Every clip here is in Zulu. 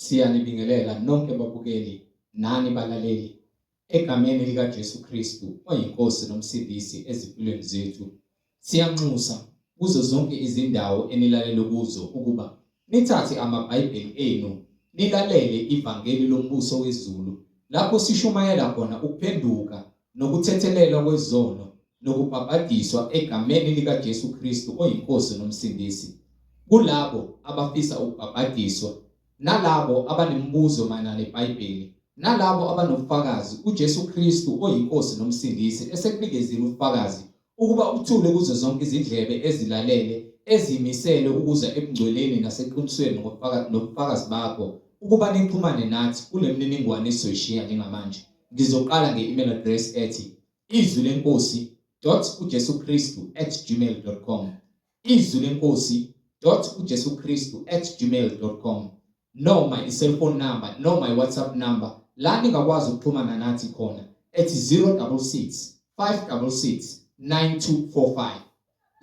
Siyanibingelela nonke babukeli nani balaleli egameni likaJesu Kristu oyiNkosi noMsindisi ezimpilweni zethu. Siyanxusa kuzo zonke izindawo enilalele kuzo ukuba nithathe amaBhayibheli enu nilalele ivangeli lombuso wezulu lapho sishumayela khona ukuphenduka nokuthethelelwa kwezono nokubhabhadiswa egameni likaJesu Kristu oyiNkosi noMsindisi. Kulabo abafisa ukubhabhadiswa nalabo abanemibuzo mayelana neBhayibheli nalabo abanobufakazi uJesu Kristu oyiNkosi noMsindisi esekunikezile ubufakazi ukuba uthule kuzo zonke izindlebe ezilalele ezimisele ukuza ebungcweleni naseqinisweni nobufakazi bakho ukuba nixhumane nathi kule mniningwane esizoyishiya njengamanje. Ngizoqala nge-email address ethi izwi lenkosi dot uJesu Kristu at gmail dot com izwi lenkosi dot uJesu Kristu at gmail dot com noma i-cellphone number noma i-WhatsApp number la ningakwazi ukuxhumana nathi khona ethi 066 566 9245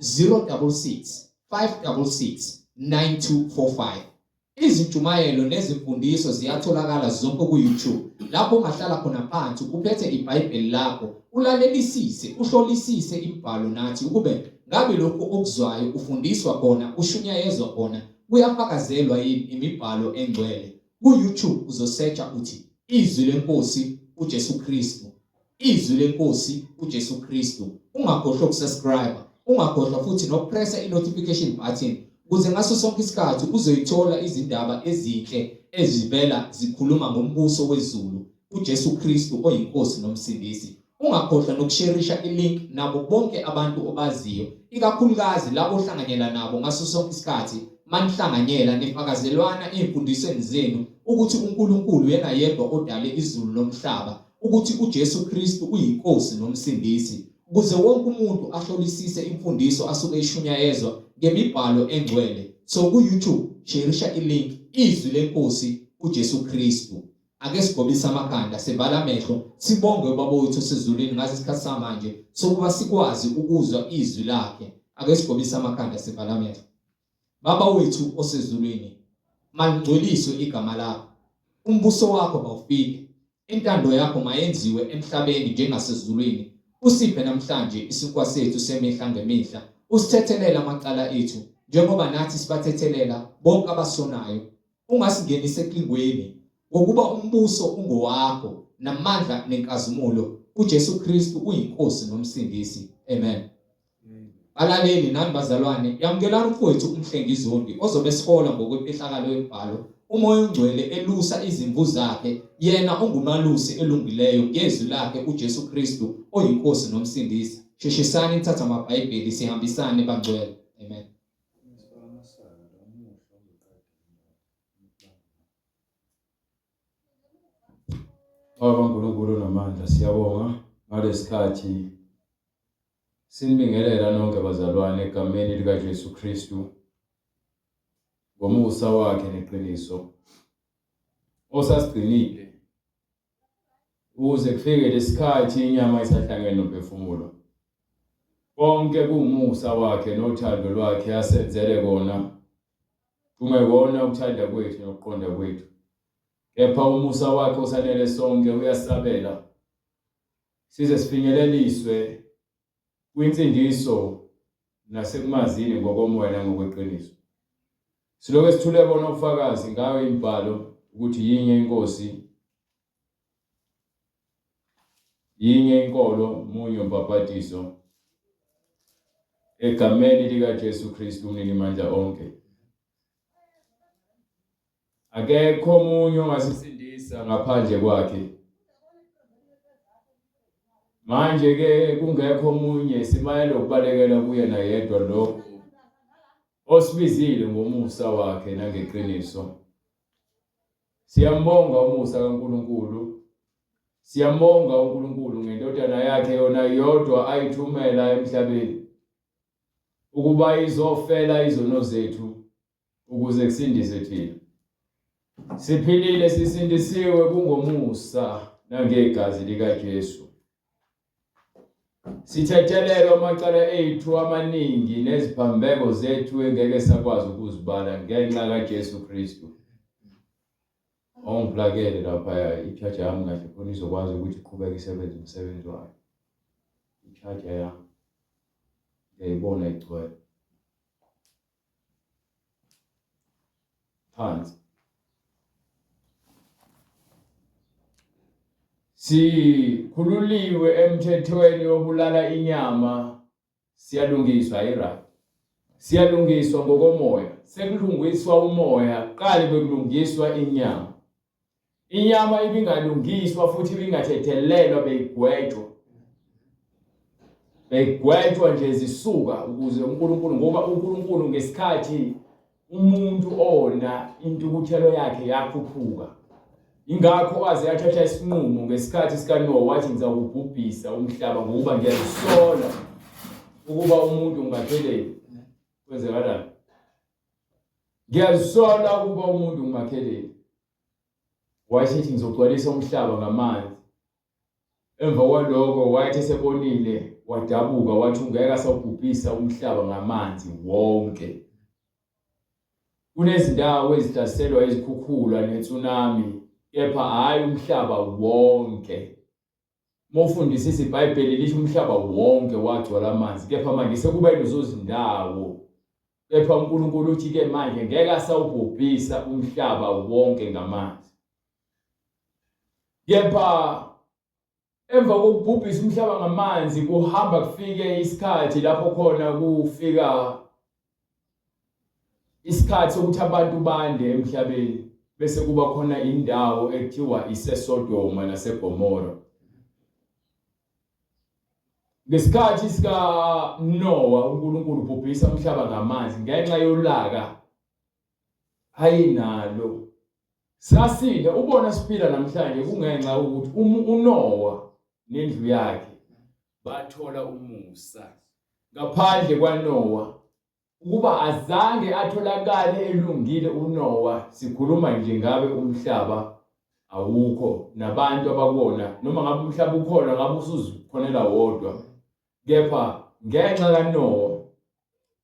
066 566 9245. Izintshumayelo nezimfundiso ziyatholakala zonke ku-YouTube lapho ungahlala khona phansi uphethe iBhayibheli lakho ulalelisise uhlolisise imibhalo nathi ukube ngabe lokhu okuzwayo ufundiswa khona ushunyayezwa khona kuyafakazelwa yini imibhalo engcwele. Ku-YouTube uzosearcha uthi Izwi leNkosi uJesu Kristu. Izwi leNkosi uJesu Kristu. Ungakhohlwa ukusubscribe, ungakhohlwa futhi nokupressa i-notification button ukuze ngaso sonke isikhathi uzoyithola izindaba ezinhle ezivela zikhuluma ngombuso wezulu, uJesu Kristu oyiNkosi noMsindisi. Ungakhohlwa nokusherisha i-link nabo bonke abantu obaziyo, ikakhulukazi labo ohlanganyela nabo ngaso sonke isikhathi manihlanganyela nifakazelwana ey'mfundisweni zenu ukuthi uNkulunkulu uyena yedwa odale izulu nomhlaba ukuthi uJesu Kristu uyiNkosi noMsindisi, ukuze wonke umuntu ahlolisise imfundiso asuke eshunyayezwa ngemibhalo engcwele. So ku-YouTube sherisha i-link Izwi leNkosi uJesu Kristu. Ake sigobise amakhanda sivale amehlo sibonge ubaba wethu osezulwini ngazi isikhathi samanje sokuba sikwazi ukuzwa izwi lakhe. Ake sigobise amakhanda sivale amehlo. Baba wethu osezulwini, malingcweliswe igama lakho. Umbuso wakho mawufike. Intando yakho mayenziwe emhlabeni njengasezulwini. Usiphe namhlanje isinkwa sethu semihla ngemihla. Usithethelele amacala ethu, njengoba nathi sibathethelela bonke abasonayo. Ungasingenisi ekulingweni, ngokuba umbuso ungowakho, namandla nenkazimulo, uJesu Kristu uyiNkosi noMsindisi. Amen. Balaleli nani bazalwane, yamukelani umfowethu uMhlengi Zondi ozobe esihola ngokwemfihlakalo yemibhalo, uMoya oNgcwele elusa izimvu zakhe, yena ongumalusi elungileyo ngezwi lakhe uJesu Kristu oyiNkosi noMsindisi. Sheshisani nithathe amaBhayibheli sihambisane bangcwele. Amen. Baba uNkulunkulu onamandla, siyabonga ngalesikhathi Sinibingelela nonke bazalwane egameni likaJesu Kristu ngomusa wakhe neqiniso osasigcinile ukuze kufike lesikhathi inyama isahlangene nomphefumulo. Konke kuwumusa wakhe nothando lwakhe asenzele kona, kungekona ukuthanda kwethu nokuqonda kwethu, kepha umusa wakhe osanele sonke uyasabela size sifinyeleliswe kwinsindiso nasekumazini ngokomoya nangokweqiniso. Siloke sithule bona ubufakazi ngayo imibhalo ukuthi yinye inkosi, yinye inkolo, munye umbhabhadiso egameni likaJesu Kristu umninimandla onke. Akekho omunye ongasisindisa ngaphandle kwakhe. Manje ke kungekho omunye simayele ukubalekela kuyena yedwa lo osibizile ngomusa wakhe nangeqiniso. Siyambonga umusa kaNkulunkulu. Siyambonga uNkulunkulu ngendodana yakhe yona yodwa ayithumela emhlabeni ukuba izofela izono zethu ukuze kusindiswe thina. Siphilile sisindisiwe kungomusa nangegazi likaJesu. Sithethelelwa amacala ethu amaningi neziphambeko zethu engeke sakwazi ukuzibala ngenxa kaJesu Kristu. Awungiplakele lapha i-charger yami kahle khona izokwazi ukuthi iqhubeke isebenze umsebenzi wayo. I-charger yami ngiyayibona igcwele. Phansi. Sikhululiwe emthethweni wobulala inyama Siyalungiswa i-right. Siyalungiswa ngokomoya. Sekulungiswa umoya, qale bekulungiswa inyama. Inyama ibingalungiswa futhi ibingathethelelwa beyigwetshwa. Beyigwetshwa nje zisuka ukuze uNkulunkulu ngoba uNkulunkulu ngesikhathi Umuntu ona intukuthelo yakhe yakhuphuka. Ingakho aze athatha isinqumo ngesikhathi sikaNowa wathi ngizakubhubhisa umhlaba ngokuba ngiyazisola ukuba umuntu ngimakheleni. Kwenzekalani? Ngiyazisola ukuba umuntu ngimakheleni. Wayesethi ngizogcwalisa umhlaba ngamanzi. Emva kwaloko wayethi esebonile wadabuka wathi ungeke asawubhubhisa umhlaba ngamanzi wonke. Kunezindawo ezihlaselwa izikhukhula netsunami kepha hhayi umhlaba wonke. Uma ufundisisa iBhayibheli lisho umhlaba wonke wagcwala amanzi kepha manje sekuba yilezo zindawo. Kepha uNkulunkulu uthi-ke manje ngeke asawubhubhisa umhlaba wonke ngamanzi. Kepha emva kokubhubhisa umhlaba ngamanzi kuhamba kufike isikhathi lapho khona kufika isikhathi sokuthi abantu bande emhlabeni bese kuba khona indawo ekuthiwa iseSodoma naseGomora. Ngesikhathi sikaNowa uNkulunkulu ubhubhisa umhlaba ngamanzi ngenxa yolaka ayinalo. Sasinda ubona siphila namhlanje kungenxa ukuthi uNowa nendlu yakhe bathola umusa. Ngaphandle kwaNowa ukuba azange atholakale elungile uNowa sikhuluma nje ngabe umhlaba awukho nabantu abakuwona noma ngabe umhlaba ukhona ngabe usuzikhonela wodwa kepha ngenxa kaNowa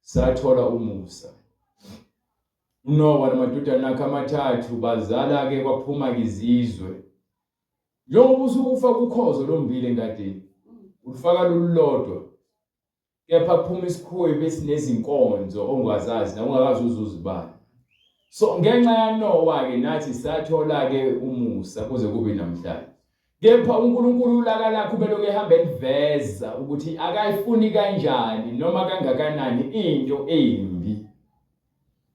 sathola umusa. UNowa namadodana akhe amathathu bazala-ke kwaphuma-ke izizwe. Njengoba usuke ufaka ukhozo lombili engadini, ulufaka lululodwa, kepha kuphuma isikhwebu esinezinkonzo ongazazi nawe ungakaze uze uzibale. So ngenxa yaNowa-ke nathi sathola-ke umusa kuze kube namhlanje. Kepha uNkulunkulu ulaka lakhe ubelokhu ehamba eliveza ukuthi akayifuni kanjani noma kangakanani into embi.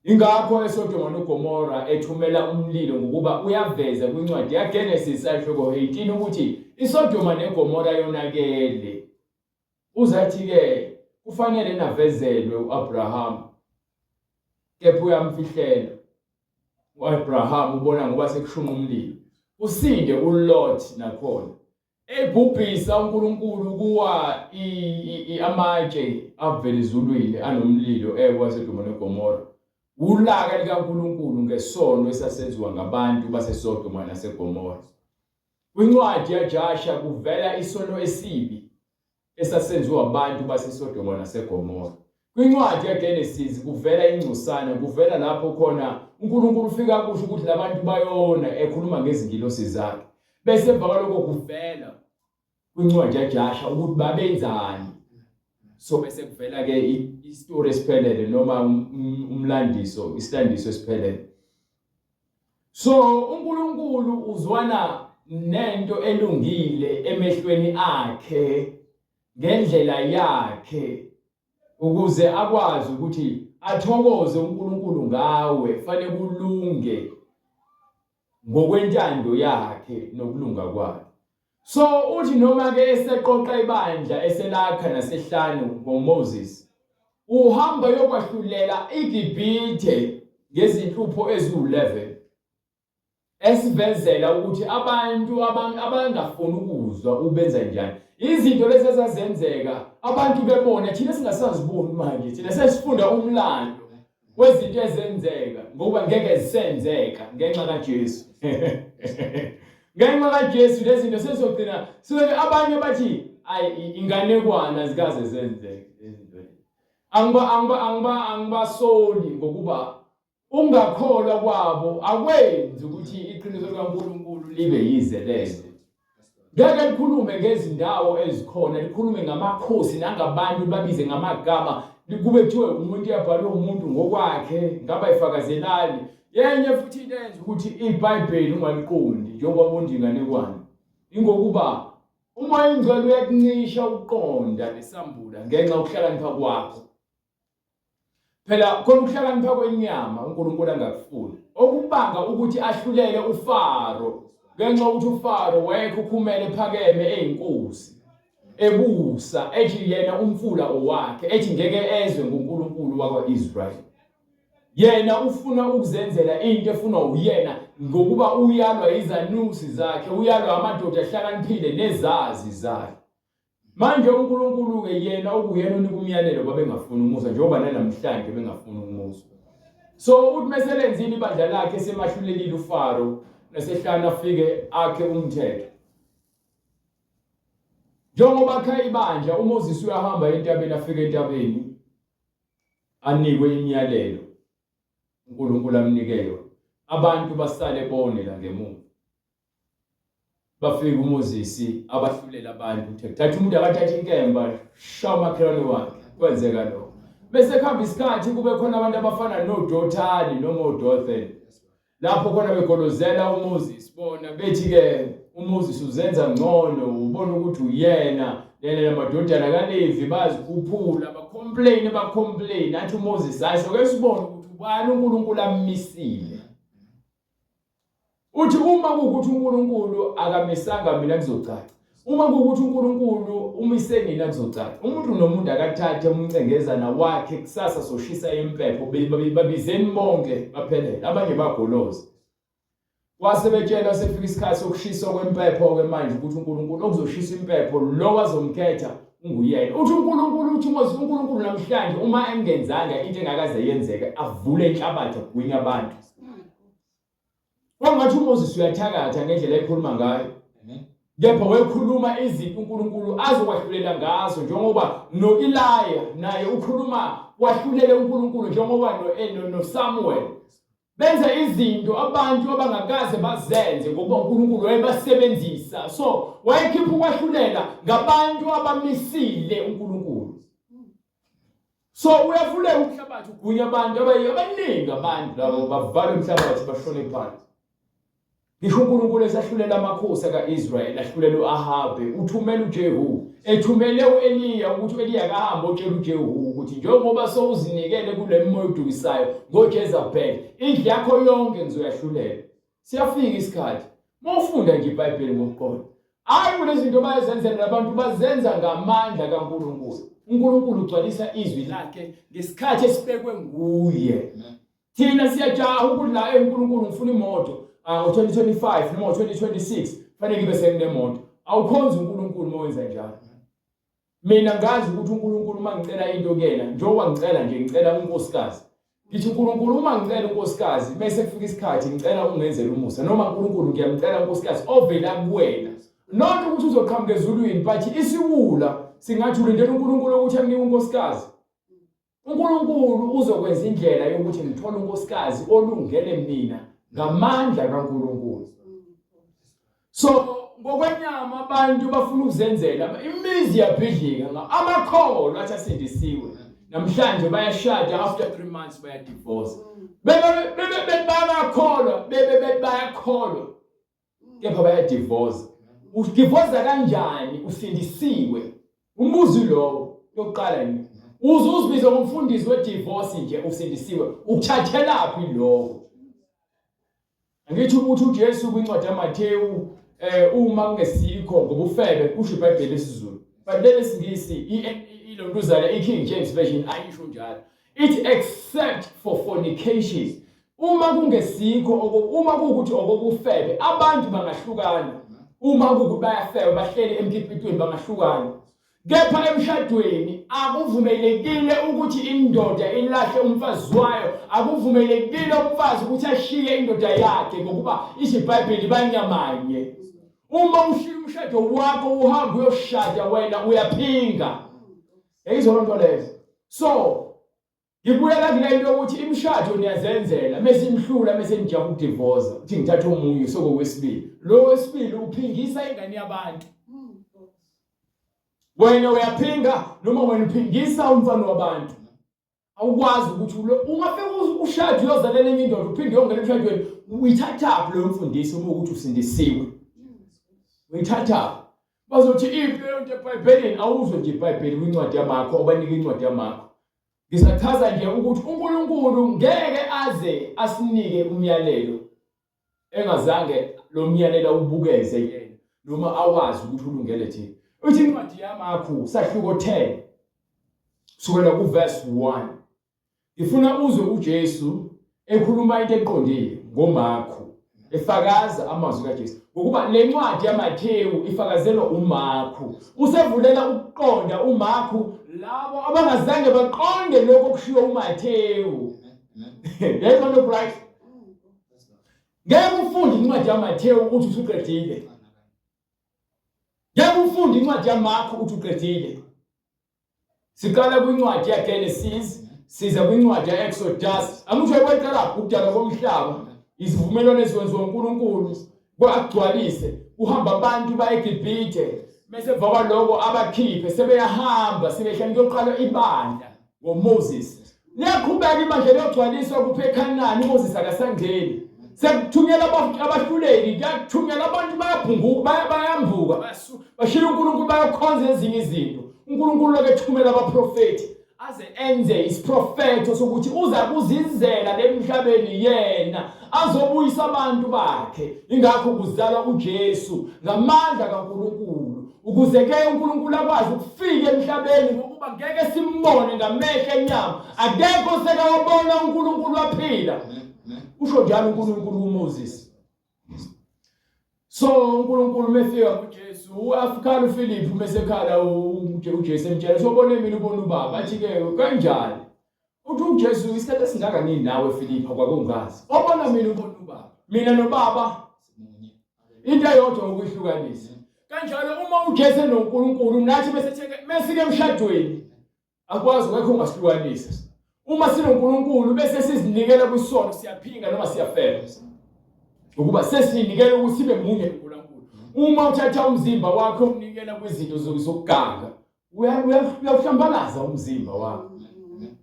Ingakho eSodoma noGomora ethumela umlilo ngokuba uyaveza kwincwadi yaGenesis sahluko 18 ukuthi iSodoma neGomora yonakele. Uzathi-ke kufanele navezelwe u-Abraham kepha uyamfihlela. U-Abraham ubona ngoba sekushunqa umlilo. Usinde uLot nakhona. Ebhubhisa uNkulunkulu kuwa amatshe avela ezulwini anomlilo ewa eSodoma neGomora. Ulaka likaNkulunkulu ngesono esasenziwa ngabantu baseSodoma naseGomora. Kwincwadi yaJasha kuvela isono esibi esasenziwa abantu baseSodoma naseGomora. Kwincwadi yaGenesis kuvela ingcosana, kuvela lapho khona uNkulunkulu ufika kusho ukuthi labantu bayona ekhuluma ngezingilosi zakhe. Bese emva kwalokho kuvela kwincwadi yaJasha ukuthi babenzani. So bese kuvela ke isitori esiphelele noma um, um, umlandiso, isilandiso esiphelele. So uNkulunkulu uzwana nento elungile emehlweni akhe ngendlela yakhe ukuze akwazi ukuthi athokoze uNkulunkulu ngawe fanele kulunge ngokwentando yakhe nokulunga kwakhe. So uthi noma ke eseqoqa ibandla eselakha nasehlanu ngoMoses uhamba yokwahlulela iGibhithe ngezinhlupho eziwu-11 esivezela ukuthi abantu abangafuni ukuzwa ubenza njani izinto lezi ezazenzeka abantu bebona thina singasaziboni manje thina sesifunda umlando kwezinto ezenzeka ngokuba ngeke zisenzeka ngenxa kaJesu ngenxa kaJesu lezi zinto sezogcina sibe abanye bathi ayi inganekwana zikaze zenzeke izinto angiba angiba angiba angibasoli ngokuba Ungakholwa kwabo akwenzi ukuthi iqiniso likaNkulunkulu libe yize leze. Ngeke likhulume ngezindawo ezikhona, likhulume ngamakhosi nangabantu babize ngamagama, kube kuthiwe umuntu yabhalwe umuntu ngokwakhe, ngaba ifakazelani. Yenye futhi into eyenza ukuthi iBhayibheli ungaliqondi njengoba ubunda inganekwane, ingokuba uMoya oyiNgcwele uyakuncisha ukuqonda nesambula ngenxa yokuhlakanipha kwakho. Phela khona ukuhlakanipha kwenyama uNkulunkulu angakufuni. Okubanga ukuthi ahlulele uFaro ngenxa yokuthi uFaro wayekhukhumele phakeme eyinkosi ebusa ethi yena umfula owakhe ethi ngeke ezwe ngoNkulunkulu wakwa-Israyeli. Yena ufuna ukuzenzela into efunwa uyena ngokuba uyalwa izanusi zakhe, uyalwa amadoda ahlakaniphile nezazi zakhe. Manje uNkulunkulu-ke yena okuyena onika umyalelo babengafuni umuzwa njengoba nanamhlanje bengafuni ukumuzwa. So uthi meselenzile ibandla lakhe semahlulelile uFaro nasehlane afike akhe umthetho. Njengoba akha ibandla uMoses uyahamba entabeni afike entabeni anikwe imiyalelo uNkulunkulu amnike yona. Abantu basale bone la ngemuva. Bafika uMoses abahlulela abantu uthe thatha umuntu akathatha inkemba shaya umakhelwane wakhe kwenzeka lokho bese kuhamba isikhathi kube khona abantu abafana noDothani noma oDothan lapho khona begolozela uMoses bona bethi ke uMoses uzenza ngcono ubona ukuthi uyena yena namadodana kaLevi bazikhuphula bacomplain bacomplain athi uMoses hayi soke sibone ukuthi ubani uNkulunkulu ammisile Uthi uma kuwukuthi uNkulunkulu akamisanga mina kuzocaca. Uma kuwukuthi uNkulunkulu umise nina kuzocaca. Umuntu nomuntu akathathe umcengezana wakhe kusasa soshisa impepho babizeni bonke baphelele abanye bagoloza. Kwase betshelwa sefika isikhathi sokushiswa kwempepho ke manje ukuthi uNkulunkulu okuzoshisa impepho lo azomkhetha unguyena. Uthi uNkulunkulu uthi uMoses uNkulunkulu namhlanje uma engenzanga into engakaze yenzeke avule inhlabathi agwinye abantu. Kwangathi uMoses uyathakatha ngendlela ekhuluma ngayo. Kepha wayekhuluma izinto uNkulunkulu azokwahlulela ngazo njengoba no-Eliya naye ukhuluma wahlulele uNkulunkulu njengoba noSamuel benza izinto abantu abangakaze bazenze ngokuba uNkulunkulu wayebasebenzisa so wayekhipha ukwahlulela ngabantu abamisile uNkulunkulu So uyavuleka umhlabathi ugunya abantu abaningi abantu labo bavala umhlabathi bashone phansi. Ngisho uNkulunkulu esahlulela amakhosi akaIsrael ahlulela uAhabe uthumela uJehu ethumele uEliya ukuthi uEliya akahambe otshela uJehu ukuthi njengoba sowuzinikele kule mimoya odukisayo ngoJezebel indlu yakho yonke ngizoyahlulela. Siyafika isikhathi. Uma ufunda nje iBhayibheli ngokuqonda, hayi kulezi zinto bayazenzela labantu bazenza ngamandla kaNkulunkulu. uNkulunkulu ugcwalisa izwi lakhe ngesikhathi esibekwe nguye. Thina siyajaha ukuthi la eNkulunkulu ngifuna imoto ah, ngo-2025 noma ngo-2026 fanele ngibe senginemoto. Awukhonzi uNkulunkulu uma wenza njalo. Mina ngazi ukuthi uNkulunkulu uma ngicela into kuyena njengoba ngicela nje ngicela unkosikazi ngithi uNkulunkulu uma ngicela unkosikazi bese kufika isikhathi ngicela ungenzele umusa noma uNkulunkulu ngiyamcela unkosikazi ovela kuwena not ukuthi uzoqhamuka ezulwini but isiwula singathi ulindele uNkulunkulu ukuthi akunike unkosikazi uNkulunkulu uzokwenza indlela yokuthi ngithole unkosikazi olungele mina ngamandla kaNkulunkulu so ngokwenyama abantu bafuna ukuzenzela imizi yabhidlika amakholwa athi asindisiwe namhlanje bayashada after 3 months bayadivorce bebe bayakholwa bebe bayakholwa kepha bayadivorce udivorce kanjani usindisiwe umbuzo lowo yokuqala nje uze uzibize ngomfundisi wedivorce nje usindisiwe ukuthathelaphi lokho angithi ukuthi uJesu kwincwadi yaMathewu eh uma kungesikho ngobufebe kusho iBhayibheli lesizulu but lelesingisi ilontuzana iKing James Version ayisho njalo ithi except for fornication uma kungesikho uma kuwukuthi okokufebe abantu bangahlukana uma kuwukuthi bayafeba bahleli emkipitweni bangahlukana kepha emshadweni akuvumelekile ukuthi indoda ilahle umfazi wayo akuvumelekile umfazi ukuthi ashiye indoda yakhe ngokuba isho iBhayibheli banyamanye uma ushiya umshado wakho uhamba uyoshada wena uyaphinga yayizona nto leyo so Ngibuyela kule nto yokuthi imishado niyazenzela mese imhlula mese nijaha ukudivoza uthi ngithatha omunye sokokwesibili. Lo wesibili uphingisa ingane yabantu. Wena uyaphinga noma wena uphingisa umfana wabantu. Awukwazi ukuthi ungafika ushade uyozalela enye indoda uphinde uyongena emshadweni uyithathaphi leyo mfundiso uma ukuthi usindisiwe. Uyithathaphi? Bazothi iphi leyo nto eBhayibhelini? Awuzwe nje iBhayibheli kwincwadi yamakho obanika incwadi yamakho. Ngisachaza nje ukuthi uNkulunkulu ngeke aze asinike umyalelo engazange lo myalelo awubukeze yena noma awazi ukuthi ulungele thina. Uthi incwadi yamakho sahluko 10 kusukela kuverse 1. Ngifuna uzwe uJesu ekhuluma into eqondile ngoMarku efakaza amazwi kaJesu ngokuba le ncwadi yaMathewu ifakazelwa uMarku usevulela ukuqonda uMarku labo abangazange baqonde lokho okushiwo uMathewu. Yayibona no bright ngeke ufunde incwadi yaMathewu uthi usuqedile. Ngeke ufunde incwadi yaMarku uthi uqedile. Siqala kwincwadi yaGenesis, siza kwincwadi yaExodus. Angisho kweqala ukudalwa komhlaba, izivumelwano eziwenziwa uNkulunkulu kwagcwalise kuhamba abantu bayeGibhithe bese emva kwaloko abakhiphe sebeyahamba sebehla kuyoqala ibandla ngoMoses. Liyaqhubeka ibandla liyogcwaliswa kuphi eKhanani uMoses akasangeni. Sekuthunyelwa abahluleli, kuyathunyelwa abantu bayabhunguka, bayambuka, bashiya uNkulunkulu bayokhonza ezinye izinto. uNkulunkulu lokhu ethumela abaprofethi aze enze isiprofetho sokuthi uza kuzizela lemhlabeni yena azobuyisa abantu bakhe. Ingakho kuzalwa uJesu ngamandla kaNkulunkulu ukuze ke uNkulunkulu akwazi ukufika emhlabeni ngokuba ngeke simbone ngamehlo enyama. Akekho sekawabona uNkulunkulu waphila. Usho njalo uNkulunkulu kuMoses. So uNkulunkulu mefika kuJesu uAfkhala uFiliphu mesekhala uJesu emtshela sobone mina ubona ubaba athi ke kanjani uthi uJesu isikhathi esingaka nini nawe Filiphu kwakungazi obona mina ubona ubaba mina nobaba into eyodwa ukuyihlukanisa kanjalo uma uJesu enoNkulunkulu nathi bese mesike emshadweni Akwazi ngekho ungasihlukanisa. Uma sinoNkulunkulu bese sizinikela kwisono siyaphinga noma siyafeba. Ukuba sesinikela ukuthi sibe munye noNkulunkulu. Uma uthatha umzimba wakho unikela kwizinto zokuganga, uyawuhlambalaza umzimba wakho.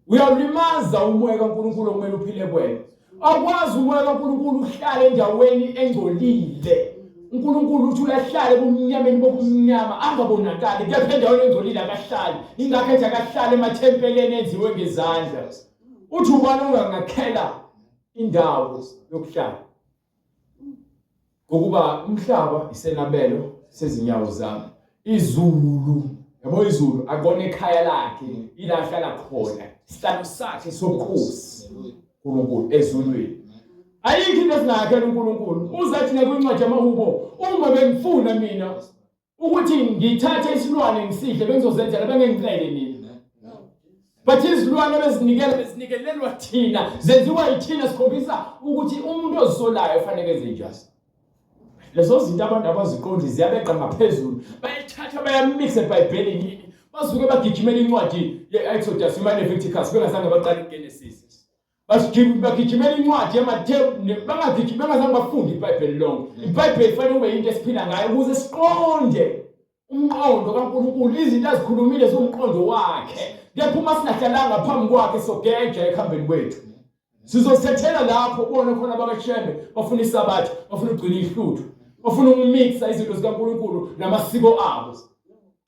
Uyawulimaza umoya kaNkulunkulu okumele uphile kuwena. Akwazi umoya kaNkulunkulu uhlale endaweni engcolile. uNkulunkulu uthi uyahlala ebumnyameni bobumnyama angabonakali kepha endaweni engcolile akahlali. Ingakho ethi akahlali emathempeleni enziwe ngezandla. Uthi ubani ongangakhela indawo yokuhlala? Ngokuba umhlaba isenabelo sezinyawo zami. Izulu, yabo izulu akona ekhaya lakhe, ila ahlala khona, isihlalo sakhe sobukhosi. uNkulunkulu ezulwini. Ayikho into esingayakhela uNkulunkulu. Uzathi nakwincwadi yamahubo, uma bengifuna mina ukuthi ngithathe isilwane ngisidle bengizozenzela bengengicele nina. But izilwane bezinikela bezinikelelwa thina, zenziwa yithina sikhombisa ukuthi umuntu ozisolayo fanele enze njani. Lezo zinto abantu abaziqondi ziyabeqa ngaphezulu. Bayithatha bayamix eBhayibhelini yini. Basuke bagijimela incwadi ye-Exodus, iMaleviticus bengazange baqale iGenesis. Bagijimela incwadi yaMathewu bangagijimi bengazange bafunde iBhayibheli lonke. IBhayibheli fanele kube yinto esiphila ngayo ukuze siqonde umqondo kaNkulunkulu, izinto azikhulumile ziwumqondo wakhe. Kepha uma singahlalanga phambi kwakhe sogeja ekuhambeni kwethu. Sizosethela lapho ubone khona abakaShembe bafuna isabatha, bafuna ukugcina ihluthu, bafuna ukumixa izinto zikaNkulunkulu namasiko abo.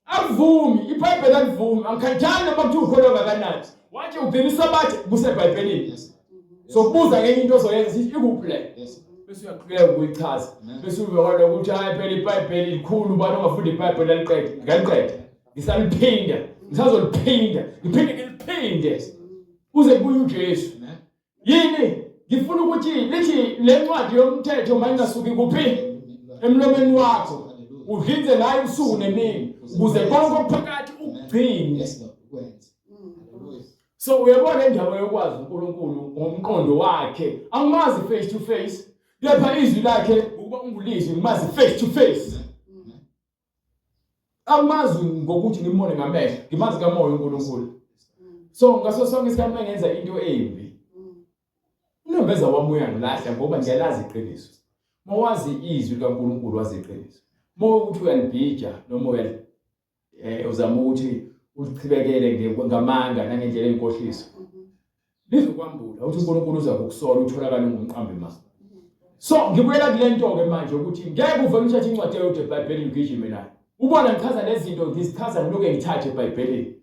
Akuvumi, iBhayibheli alivumi. Angikhathali noma kuthiwa ukholwa kangakanani. Wathi ugcina isabatha kuseBhayibhelini. Sokubuza ngenye into ozoyenza sithi ikuphi le? Bese uyaqhubeka ukuyichaza. Bese ubona ukuthi hayi phela iBhayibheli likhulu ubani ongafunda iBhayibheli aliqede. Ngaliqeda. Ngisaliphinda, ngisazoliphinda, ngiphinde ngiliphinde. Kuze kubuye uJesu. Yini? Ngifuna ukuthi lithi le ncwadi yomthetho mayingasuki kuphi? Emlomeni wakho. Udlinze ngayo usuku nemini ukuze konke okuphakathi ukugcine. So uyabona indaba yokwazi uNkulunkulu ngomqondo wakhe. Angimazi face to face. Kepha izwi lakhe ukuba ungulizwi ngimazi face to face. Angimazi ngokuthi ngimbone ngamehlo, ngimazi kamoya uNkulunkulu. So ngaso sonke isikhathi uma ngenza into embi, unembeza wami uyangilahla ngoba ngiyalazi iqiniso. Uma wazi izwi likaNkulunkulu wazi iqiniso. Uma ukuthi uyalibhija noma uyal eh uzama ukuthi ulichibekele ngamanga nangendlela enkohliso. Lizokwambula ukuthi uNkulunkulu uza kukusola utholakale ungumqambi manga. So ngibuyela kule nto ke manje ukuthi ngeke uvele uthathe incwadi eyodwa eBhayibhelini ugijime nayo. Ubona ngichaza lezi zinto ngizichaza ngiloke ngithathe eBhayibhelini.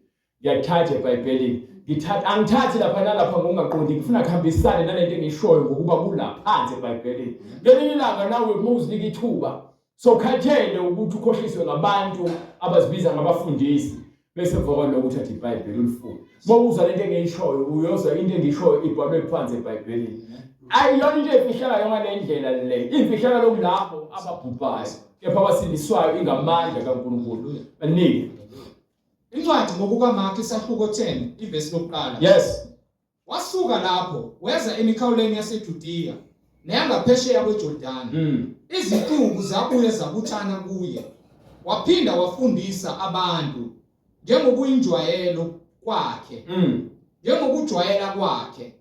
Ngiyakuthatha eBhayibhelini. Ngithatha angithathi lapha nalapha ngokungaqondi ngifuna kuhambisane nalento engishoyo ngokuba kulaphansi eBhayibhelini. Ngelinye ilanga nawe uma uzinika ithuba sokhathele ukuthi ukhohliswe ngabantu abazibiza ngabafundisi bese emva kwaloko uthatha iBhayibheli ulifunde. Uma uzwa lento engiyishoyo uyozwa into engiyishoyo ibhalwe phansi eBhayibhelini. Ayiyona into efihlakalayo ngale ndlela le. Imfihlakalo kulabo ababhubhayo kepha abasindiswayo ingamandla kaNkulunkulu. Banike. Incwadi ngokukaMark isahluko 10 ivesi lokuqala. Yes. Wasuka lapho weza emikhawuleni yaseJudiya neyangaphesheya kweJordani. Izixuku zabuye zabuthana kuye. Waphinda wafundisa abantu njengokuyinjwayelo kwakhe. Njengokujwayela kwakhe.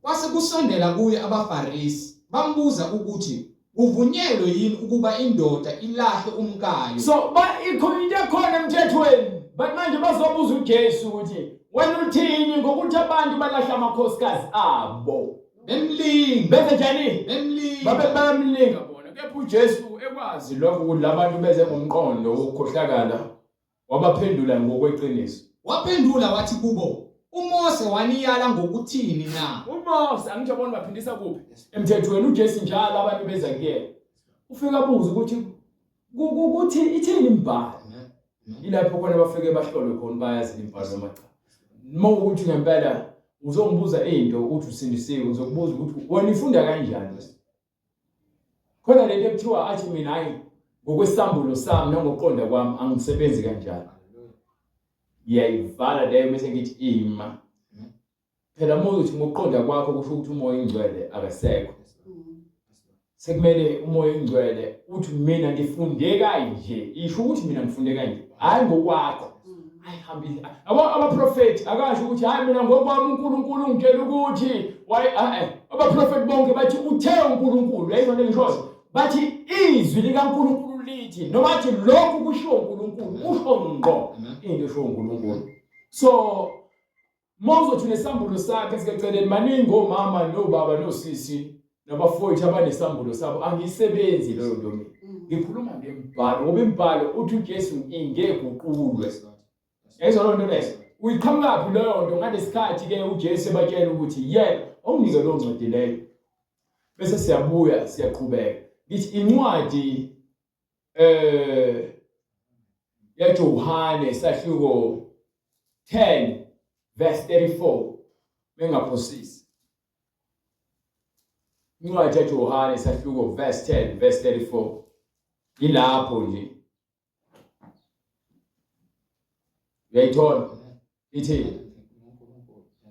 Kwase kusondela kuye abaFarisi, bambuza ukuthi kuvunyelwe yini ukuba indoda ilahle umkayo. So ba ikho into ekhona emthethweni but manje bazobuza uJesu ukuthi wena uthini ngokuthi abantu balahla amakhosikazi abo. Bemlinga. Benze njani? Bemlinga. Babe bayamlinga bona. Kepha uJesu ekwazi lokho ukuthi labantu beze ngomqondo wokukhohlakala Wabaphendula ngokweqiniso. Waphendula wathi kubo, uMose waniyala ngokuthini na? UMose angisho bona baphindisa kuphi? Emthethweni uJesu njalo abantu beza kuyena. Ufika abuze ukuthi ukuthi ithini imibhalo. Ilapho khona bafike bahlolwe khona bayazi imibhalo noma cha. Uma ukuthi ngempela uzongibuza into uthi usindisiwe ngizokubuza ukuthi wena ifunda kanjani? Khona lento ekuthiwa athi mina hayi ngokwesambulo sami nangokuqonda kwami angisebenzi kanjalo. Ngiyayivala leyo bese ngithi ima. Phela uma uzothi ngokuqonda kwakho kusho ukuthi umoya oyingcwele akasekho. Sekumele umoya oyingcwele uthi mina ngifunde kanje, isho ukuthi mina ngifunde kanje, hayi ngokwakho. Hayi hambile. Abo abaprofeti akasho ukuthi hayi mina ngokwami uNkulunkulu ungitshela ukuthi why eh abaprofeti bonke bathi uthe uNkulunkulu uyayizwa le ngishoyo bathi izwi likaNkulunkulu lithi noma athi lokhu kushiwo uNkulunkulu usho ngqo into eshiwo uNkulunkulu so Uma uzothi unesambulo sakhe esikeceleni maningi omama nobaba nosisi nabafowethu abanesambulo sabo angisebenzi leyo nto mina ngikhuluma ngembhalo ngoba imbhalo uthi uJesu ingeguqulwe yayizwa loo nto leyo uyiqhamukaphi leyo nto ngalesikhathi ke uJesu ebatshela ukuthi yena awunike loo ncwadi leyo bese siyabuya siyaqhubeka ngithi incwadi eh yaJohane sahluko 10 verse 34 bengaphosisi incwadi yaJohane sahluko verse 10 verse 34 ilapho nje uyayithola ithi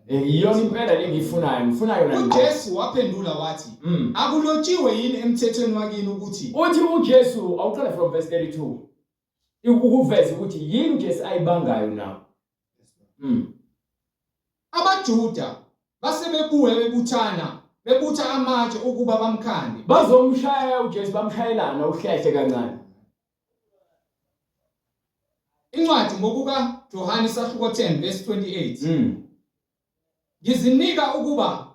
eh, iyona impela le ngiyifunayo ngifuna yona uJesu waphendula wathi mm. akulotshiwe yini emthethweni wakini ukuthi uthi uJesu awuqale from verse 32 ukuveza ukuthi yini uJesu ayibangayo na mm. AbaJuda base bebuye bebuthana bebutha amatshe ukuba bamkhande bazomshaya uJesu bamshayelana uhlehle kancane Incwadi ngokuka Johane isahluko 10 verse 28. Ngizinika ukuba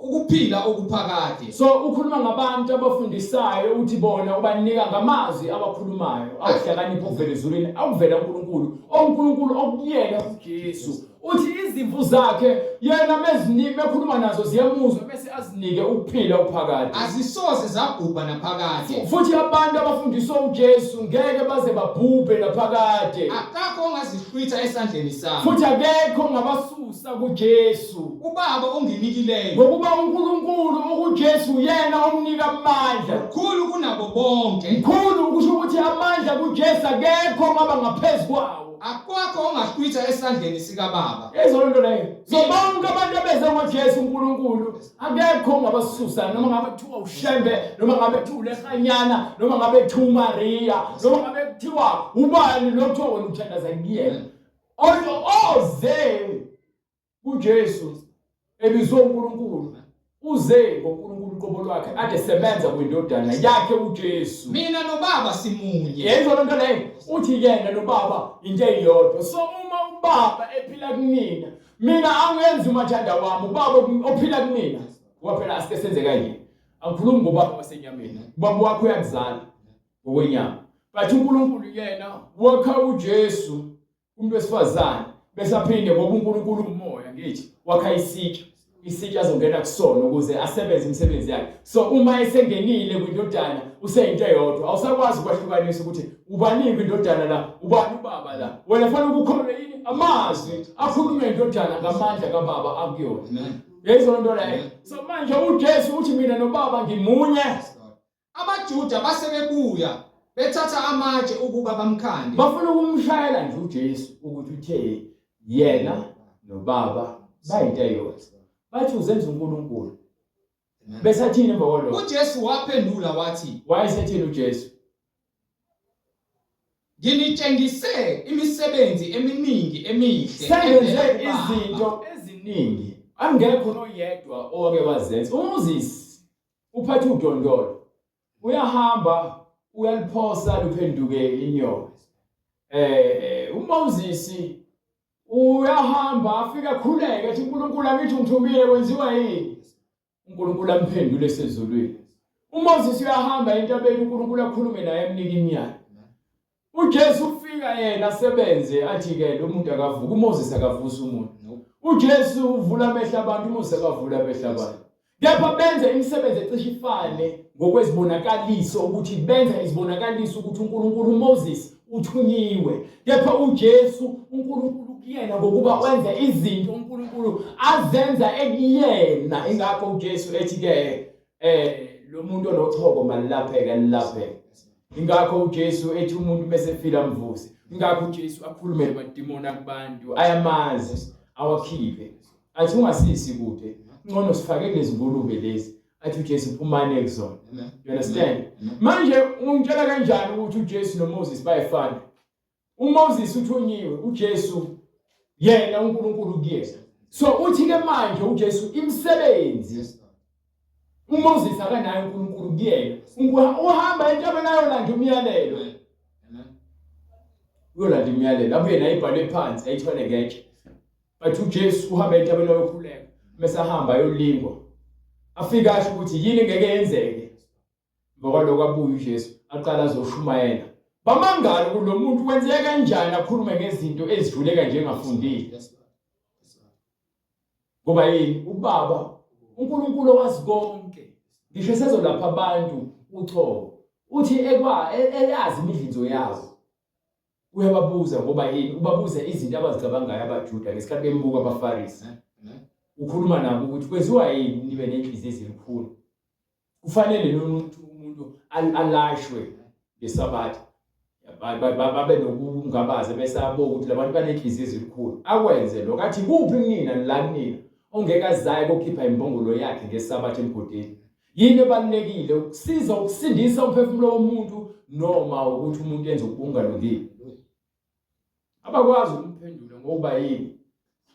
ukuphila okuphakade. So ukhuluma ngabantu abafundisayo uthi bona ubanika ngamazwi awakhulumayo awuhlakanipha okuvela ezulwini akuvela uNkulunkulu oNkulunkulu okuyena uJesu uthi izimvu zakhe yena mezinike mekhuluma nazo ziyamuzwa bese azinike ukuphila okuphakade azisoze zabhubha naphakade futhi abantu abafundiswa uJesu ngeke baze babhubhe naphakade akakho ongazihlwitha esandleni sami futhi akekho ongabasusa kuJesu ubaba onginikileyo ngokuba uNkulunkulu ukuJesu yena omnika amandla mkhulu kunabo bonke mkhulu kusho ukuthi amandla kuJesu akekho ongaba ngaphezu kwawo Akwakho ongahlwitha esandleni sikaBaba. Yezwa lento leyo. So bonke abantu abeze ngoJesu uNkulunkulu akekho ongabasusa noma ngabe kuthiwa uShembe noma ngabe kuthiwa uLehanyana noma ngabe kuthiwa uMaria noma ngabe kuthiwa ubani lo kuthiwa wena uthandaza kuyena. Oze uJesu ebizwe uNkulunkulu uze ngoNkulunkulu uqobo lwakhe ade sebenza kwindodana yakhe uJesu. Mina noBaba simunye. Yezwa lento leyo, uthi yena noBaba into eyodwa. So uma uBaba ephila kumina, mina angenzi umathanda wami, uBaba ophila kumina. Ngoba phela asike senze kanje. Angikhulumi ngobaba wasenyameni. Ubaba wakho uyakuzala ngokwenyama. But uNkulunkulu yena wakha uJesu umuntu wesifazane bese aphinde ngoba uNkulunkulu umoya ngithi wakha isitsha isitsha azongena kusona ukuze asebenze imisebenzi yakhe. So uma esengenile kwindodana useyinto eyodwa, awusakwazi ukwahlukanisa ukuthi ubani kwindodana la, ubani ubaba la. Wena fanele ukukholwe yini amazwi akhulunywa indodana ngamandla kababa akuyona. Yayizona into leyo. So manje uJesu uthi mina noBaba ngimunye. AbaJuda base bebuya bethatha amatshe ukuba bamkhande. Bafuna ukumshayela nje uJesu ukuthi uthe yena noBaba bayinto eyodwa. Bathi uzenza uNkulunkulu. Besathini emva kwalokho? UJesu waphendula wathi, Wayesethini uJesu? Nginitshengise imisebenzi eminingi emihle. Sengenze izinto eziningi angekho noyedwa owake wazenza. UMoses uphatha udondolo uyahamba uyaliphosa luphenduke inyoka. UMoses uyahamba afike akhuleke ethi uNkulunkulu angithi ungithumile kwenziwa yini? uNkulunkulu amphendule esezulwini. UMoses uyahamba entabeni uNkulunkulu akhulume naye amnike imiyalo. UJesu ufika yena asebenze athi ke lo muntu akavuka, uMoses akavusa umuntu. UJesu uvula amehlo abantu, uMoses akavula amehlo abantu. Kepha benze imisebenzi ecishe ifane ngokwezibonakaliso ukuthi benza izibonakaliso ukuthi uNkulunkulu uMoses uthunyiwe. Kepha uJesu uNkulunkulu kuyena ngokuba wenza izinto uNkulunkulu azenza ekuyena. Ingakho uJesu ethi ke lo muntu onochoko malilapheke lilapheke. Ingakho uJesu ethi umuntu mesefile amvuse. Ingakho uJesu akhulume namadimoni akubantu ayamazi awakhiphe. Athi ungasisi kude, ngcono sifake kulezi ngulube lezi. Athi uJesu phumani kuzona. You understand? Manje ungitshela kanjani ukuthi uJesu noMoses bayefana? uMoses uthunyiwe, uJesu yena uNkulunkulu kuyena. So uthi ke manje uJesu imisebenzi uMoses akanayo uNkulunkulu kuyena. Uhamba entabeni ayolanda umyalelo. Uyolanda umyalelo, abuye naye ibhalwe phansi, ayithwale ngetshe. But uJesu uhamba entabeni ayokhuleka, mese ahamba ayolingwa. Afike asho ukuthi yini ngeke yenzeke. Emva kwaloko abuye uJesu aqala azoshumayela. Bamangala ukuthi lo muntu wenzeka kanjani akhulume ngezinto ezijule kanje engafundile. Ngoba yini? UBaba uNkulunkulu owazi konke. Ngisho esezolapha abantu uchoko. Uthi ekwa eyazi imidlinzo yabo. Uyababuza ngoba yini? Ubabuza izinto abazicabangayo abaJuda ngesikhathi bembuka abaFarisi. Ukhuluma nabo ukuthi kwenziwa yini nibe nenhliziyo ezilukhuni. Kufanele noma umuntu alashwe ngeSabatha. Babe nokungabaza bese abuka ukuthi labantu banenhliziyo ezilukhuni. Akwenze lokho athi kuphi kunina la kunina ongeke azaye kokhipha imbongolo yakhe ngeSabatha emgodini. Yini ebalulekile ukusiza ukusindisa umphefumulo womuntu noma ukuthi umuntu enze okungalungile? Abakwazi ukumphendula ngoba yini?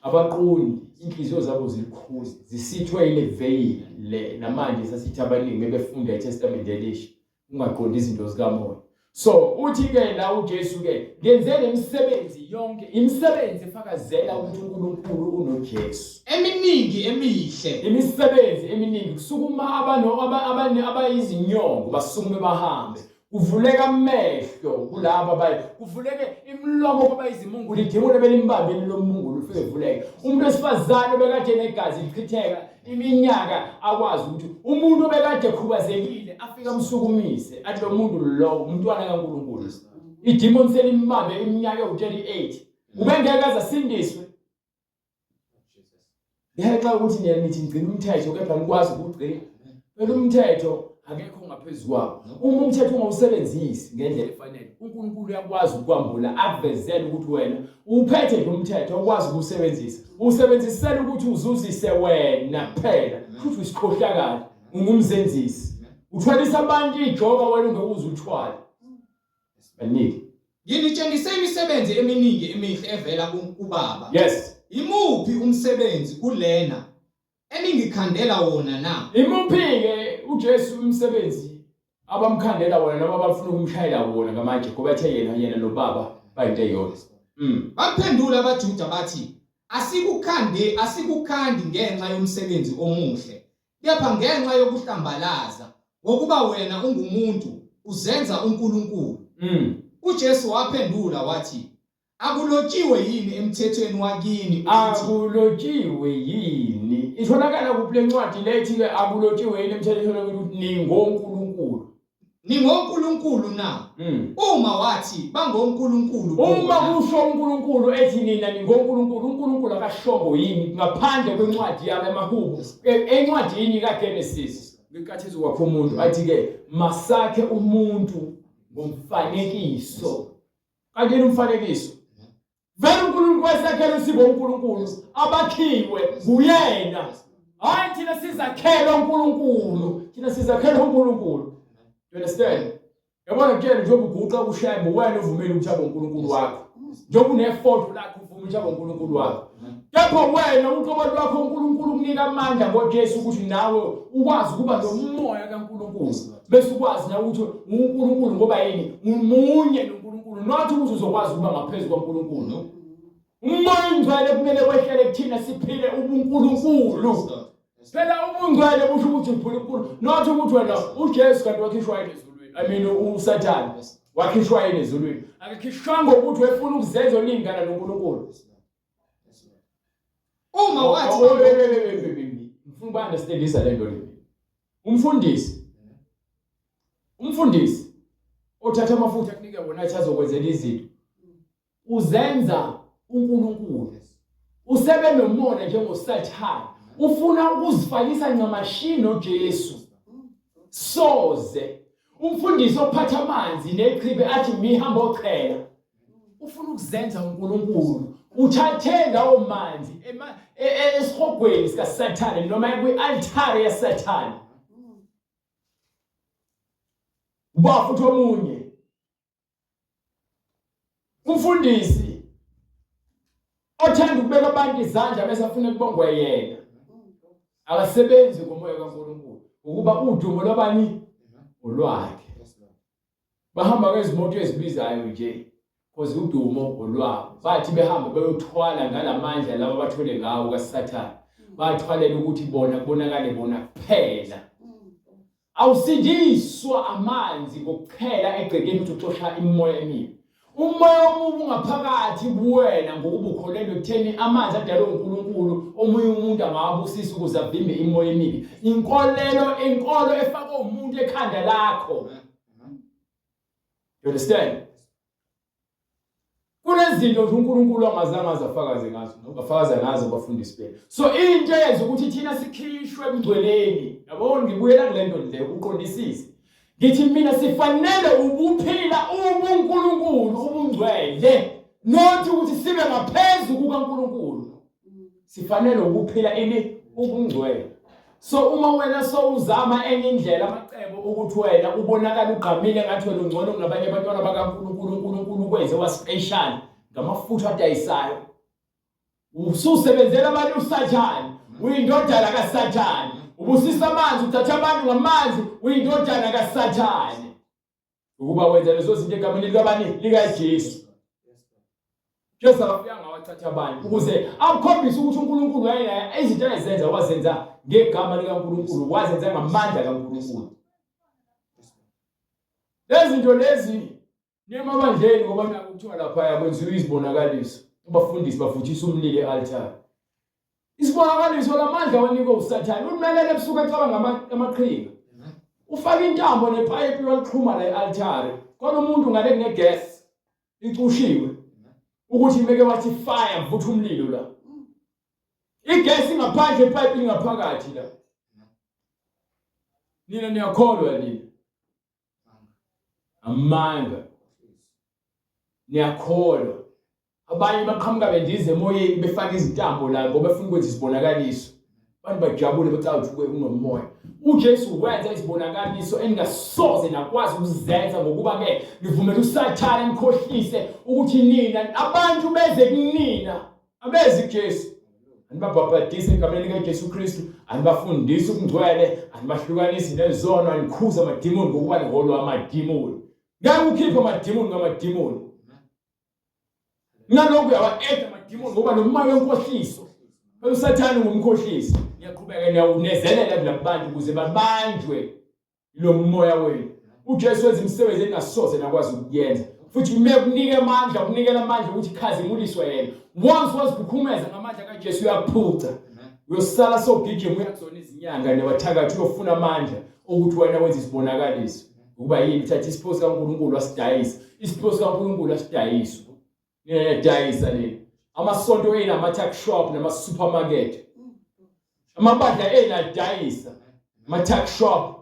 Abaqondi, inhliziyo zabo zilikhuni, zisithwe ile veyili le namanje sasithi abaningi bebefunda iTestament elisha ungaqondi izinto zikamoya. So uthi ke la uJesu ke ngenze lemisebenzi yonke, imisebenzi efakazela ukuthi uNkulunkulu unoJesu. Eminingi emihle. Imisebenzi eminingi kusukuma abano abane abayizinyongo basukume bahambe. Kuvuleka amehlo kulabo abayi kuvuleke imilomo kwabayizimungulu idimoni ebelimbambile lo mungulu ufike vuleke. Umuntu wesifazane obekade negazi lichitheka iminyaka akwazi ukuthi umuntu obekade ekhubazekile afike amsukumise athi lo muntu lo umntwana kaNkulunkulu. Idimoni selimbambe iminyaka ewu-38 ubengeke aze asindiswe. Ngenxa yokuthi niye nithi ngigcina umthetho kepha nikwazi ukugcina. Phela umthetho akekho ngaphezu kwawo. Uma umthetho ungawusebenzisi ngendlela efanele, uNkulunkulu uyakwazi ukukwambula akuvezele ukuthi wena uphethe nje umthetho okwazi ukuwusebenzisa. Usebenzisela ukuthi uzuzise wena kuphela. Futhi uyisikhohlakali, ungumzenzisi. Uthwalisa abantu ijoka wena ungeke uze ulithwale. Baningi. Nginitshengise imisebenzi eminingi emihle evela kuBaba. Yes. Imuphi umsebenzi kulena eningikhandela wona na? Imuphi-ke uJesu umsebenzi abamkhandela wona noma abafuna ukumshayela wona ngamatshe ngoba ethe yena yena noBaba bayinto eyodwa. Baphendula abaJuda bathi, Asikukhande asikukhandi ngenxa yomsebenzi omuhle, kepha ngenxa yokuhlambalaza, ngokuba wena ungumuntu, uzenza uNkulunkulu. UJesu waphendula wathi, Akulotshiwe yini emthethweni wakini ukuthi Akulotshiwe yini? Itholakala kuphi le ncwadi le ethi-ke akulotshiwe yini emthethweni wakini ukuthi ningonkulunkulu? Ningonkulunkulu na? Uma wathi bangonkulunkulu Uma bona. kusho uNkulunkulu ethi nina ningonkulunkulu, uNkulunkulu akashongo yini ngaphandle kwencwadi yami yamaHubo, encwadini kaGenesis, ngenkathi ezokwakha umuntu, athi-ke masakhe umuntu ngomfanekiso. Kanti yini umfanekiso? Vele uNkulunkulu wayesakhele sibo uNkulunkulu abakhiwe nguyena. Hayi thina sizakhela uNkulunkulu, thina sizakhela uNkulunkulu. You understand? Yabona kutshela njengoba uguqa ushembe wena uvumile ukuthi abe uNkulunkulu wakho. Njengoba unefoto lakho uvuma ukuthi abe uNkulunkulu wakho. Kepha wena uqobo lwakho uNkulunkulu ukunika amandla ngoJesu ukuthi nawe ukwazi ukuba nomoya kaNkulunkulu. Bese ukwazi nawe ukuthi uNkulunkulu ngoba yini? Umunye noNkulunkulu not ukuthi uzokwazi ukuba ngaphezu kwaNkulunkulu. Umoya ongcwele kumele wehlele kuthina siphile ubuNkulunkulu. Phela ubungcwele busho ukuthi uNkulunkulu not ukuthi wena uJesu kanti wakhishwa yini ezulwini. I mean uSathane wakhishwa yini ezulwini. Akakhishwanga ukuthi wefuna ukuzenza olingana noNkulunkulu. Uma wathi Oh, wait, wait, wait, wait, wait, wait. Ngifuna uku-understandisa le nto le. Umfundisi umfundisi othatha amafutha akunike wona athi azokwenzela izinto uzenza uNkulunkulu usebe nomona njengoSathane ufuna ukuzifakisa ncamashi noJesu soze umfundisi ophatha amanzi nechibi athi mihamba ochela ufuna ukuzenza uNkulunkulu uthathe lawo manzi e, e, esihogweni sikaSathane noma kwi-altare yaSathane uba futhi omunye umfundisi othanda ukubeka abantu izandla bese afune kubongwe yena akasebenzi ngomoya kaNkulunkulu ukuba udumo lwabani olwakhe Bahamba ngezimoto ezibizayo nje cause udumo olwabo. Bathi behamba beyothwala ngalamandla laba abathwele ngawo kaSathane. Bathwalela ukuthi bona kubonakale bona kuphela. Awusindiswa amanzi ngokuchela egcekeni ukuthi uxosha imimoya emibi. Umoya omubi ungaphakathi kuwena ngokuba ukholelwa ekutheni amanzi adalwe uNkulunkulu omunye umuntu angawabusisa ukuze avimbe imimoya emibi. Inkolelo inkolo efakwe umuntu ekhanda lakho. You understand? Kunezinto nje uNkulunkulu angazange azafakaze ngazo, afakaza ngazo abafundisi bethu. So into eyenza ukuthi thina sikhishwe ebungcweleni, yabo ngibuyela kule nto le uqondisise. Ngithi mina sifanele ukuphila ubuNkulunkulu ubungcwele, not ukuthi sibe ngaphezu kukaNkulunkulu. Sifanele ukuphila ini ubungcwele. So uma wena sowuzama enye indlela amacebo ukuthi wena ubonakala ugqamile ngathi wena ungcono kunabanye abantwana bakaNkulunkulu uNkulunkulu ukwenze wa special ngamafutha adayisayo. Ususebenzela abantu uSathane, uyindodana kaSathane. Ubusisa amanzi, uthatha abantu ngamanzi, uyindodana kaSathane. Ukuba wenza lezo zinto egameni likabani? LikaJesu. Jesu akafika ngawathatha abantu ukuze akukhombise ukuthi uNkulunkulu wayenaye izinto ayezenza wazenza ngegama likaNkulunkulu wazenza ngamandla kaNkulunkulu. Lezi zinto lezi Nemabandleni ngoba nakho kuthiwa laphaya kwenziwa izibonakaliso. Abafundisi bavuthisa umlilo e-altare. Isibonakaliso lamandla wanikwe uSathane. Umelele ebusuku ecabanga amaqhinga. Ufaka intambo nepayipi walixhuma la e-altare. Khona umuntu ngale kunegas icushiwe ukuthi meke wathi fire vutha umlilo la. Igesi ingaphandle ipayipi lingaphakathi la. Nina niyakholwa nina. Amanga. Niyakholwa. Abanye baqhamuka bendiza emoyeni befaka izintambo la ngoba befuna ukwenza isibonakaliso. Abantu bajabule becabanga ukuthi kunomoya. UJesu wenza izibonakaliso eningasoze nakwazi ukuzenza ngokuba ke nivumela uSathane nikhohlise ukuthi nina abantu beze kunina. Abezi kuJesu. Anibabhabhadise egameni likaJesu Kristu, anibafundisi ukungcwele, anibahlukanisi nezono, anikhuza amadimoni ngokuba niholwa amadimoni. Ngeke ukhiphe amadimoni ngamadimoni. Nalokhu uyawa-eda amadimoni ngoba nomoya wenkohliso. Phela uSathane ungumkhohlisi. Niyaqhubeka niyawunezelela kulabo bantu ukuze babanjwe lo moya wenu. UJesu wenza imisebenzi engasoze nakwazi ukuyenza. Futhi kume kunike amandla, kunikela amandla ukuthi khazimuliswe yena. Once wazikhukhumeza ngamandla kaJesu uyakuphuca. Uyosala sowugijima uya kuzona izinyanga newathakathi uyofuna amandla okuthi wena wenze isibonakaliso. Ukuba yini uthatha isipho sikaNkulunkulu wasidayisa. Isipho sikaNkulunkulu asidayiswa. Niyadayisa nina. Amasonto enu ama-tuck shop nama-supermarket. Amabandla enu adayisa ama-tuck shop.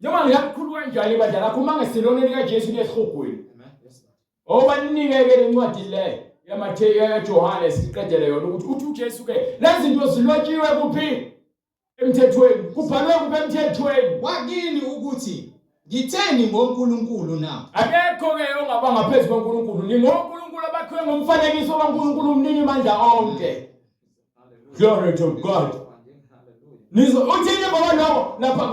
Noma ngingakukhulu kanjani ibandla lakho uma ngesilona likaJesu liyesihogweni. Obanike-ke le ncwadi le yaMatheyu yaJohane siqedele yona ukuthi uthi uJesu ke lezi zinto zilotshiwe kuphi? Emthethweni. Kubhalwe kuphi emthethweni? Wakini ukuthi ngitheni ngoNkulunkulu na? Akekho ke ongaba ngaphezu kwaNkulunkulu. NingoNkulunkulu abakhiwe ngomfanekiso kaNkulunkulu umnini mandla onke. Glory to God. Nizo uthini ngoba lokho lapha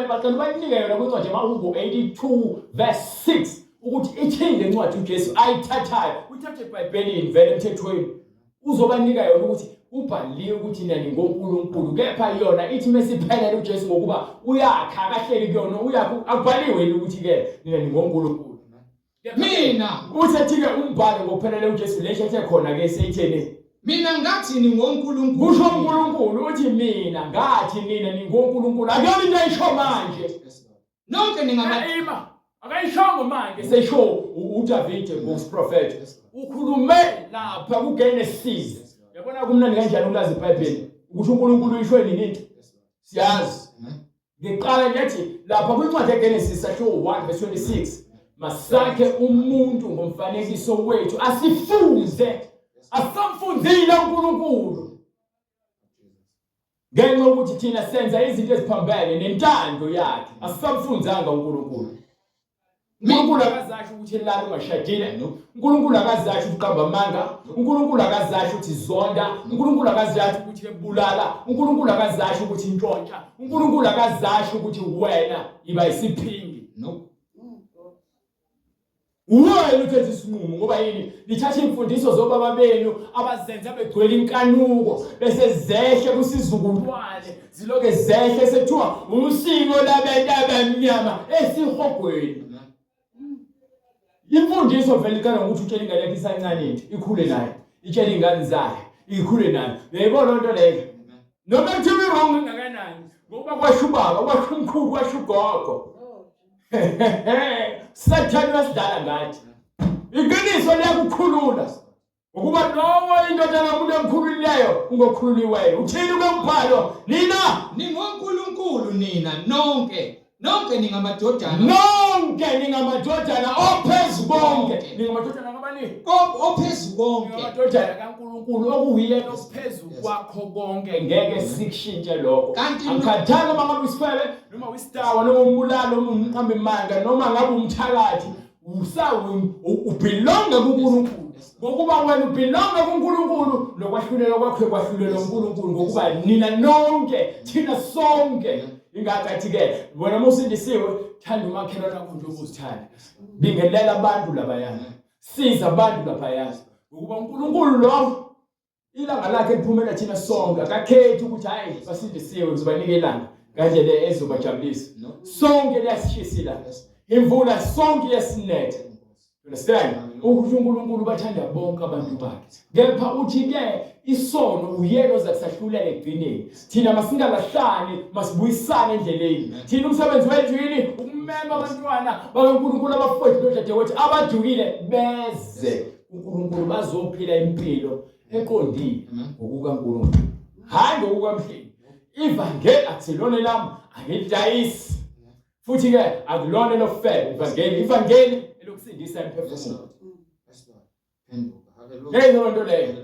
baqala banike yona kwincwadi yamaHubo 82 verse 6 ukuthi ithini le ncwadi uJesu ayithathayo. Uyithathe eBhayibhelini vele emthethweni. Uzobanika yona ukuthi kubhaliwe ukuthi nina ningonkulunkulu kepha yona ithi mesiphelele uJesu ngokuba uyakha akahleli kuyona uyakha akubhaliwe yini ukuthi ke nina ningonkulunkulu Mina usethi ke umbhalo ngokuphelele uJesu le shethe khona ke seyitheni Mina ngathi ningonkulunkulu kusho uNkulunkulu uthi mina ngathi nina ningonkulunkulu akuyona into ayisho manje Nonke ningama Ima akayishongo manje seyisho uDavide ngokusiprofetha ukhulume lapha kuGenesis yabona kumnandi kanjani ukulazi iBhayibheli ukuthi uNkulunkulu uyisho nini into siyazi Ngiqala ngithi lapha kwincwadi yeGenesis sahluko 1 verse 26 masakhe umuntu ngomfanekiso wethu asifunze asamfunzile uNkulunkulu ngenxa yokuthi thina senza izinto eziphambene nentando yakhe asisamfunzanga uNkulunkulu uNkulunkulu akazasho ukuthi lala ungashadile uNkulunkulu akazasho ukuthi qamba amanga uNkulunkulu akazasho ukuthi zonda uNkulunkulu akazasho ukuthi ebulala uNkulunkulu akazasho ukuthi ntshontsha uNkulunkulu akazasho ukuthi wena iba isiphingi no Wena uthethe isinqumo ngoba yini? Nithatha imfundiso zobaba benu abazenza begcwele inkanuko bese zehle kusizukulwane ziloke zehle sekuthiwa usiko labantu abamnyama esihogweni. Imfundiso vele iqala ngokuthi utshele ingane yakho isancane into ikhule nayo, itshele ingane zayo ikhule nayo. Uyayibona loo nto leyo? Noma kuthiwa i-wrong engakanani ngoba kwasho ubaba, kwasho umkhulu, kwasho ugogo. Sathane uyasidlala ngathi. Iqiniso liyakukhulula. Ukuba lowo indodana yomuntu emkhululileyo ungokhululiweyo. Uthini kumbhalo? Nina ningonkulunkulu nina nonke. Nonke ningamadodana. Nonke ningamadodana ophezu konke. Ningamadodana kabani? Ophezu konke. Ningamadodana kaNkulunkulu okuyena ophezu kwakho konke ngeke sikushintshe lokho. Kanti angikhathali noma ngabe usifebe noma wisitawa noma umbulali noma umqambi manga noma ngabe umthakathi ubhilonga kuNkulunkulu ngokuba wena ubhilonga kuNkulunkulu nokwahlulelwa kwakho kwahlulelwa uNkulunkulu ngokuba nina nonke thina sonke ingakho athi ke wena uma usindisiwe thanda umakhelwane wakho njengoba uzithanda bingelela abantu labayana siza abantu laphayana ngokuba uNkulunkulu lo Ilanga lakhe liphumela thina sonke, akakhethi ukuthi hayi basindisiwe ngizobanika ilanga ngandlela ezobajabulisa. Sonke liyasishisa ilanga. Imvula sonke iyasinetha. Understand? Ukuthi uNkulunkulu bathanda bonke abantu bakhe. Kepha uthi ke isono uyena oza kusahlulela ekugcineni. Thina masingalahlani, masibuyisane endleleni. Thina umsebenzi wethu yini? Ukumema abantwana bakaNkulunkulu abafowethu nodadewethu abadukile beze uNkulunkulu bazophila impilo eqondile ngokukaNkulunkulu hayi ngokukamhleli ivangeli akusilona elami angilidayisi futhi ke akulona elokufeba ivangeli ivangeli elokusindisa imiphefumulo leyo nto leyo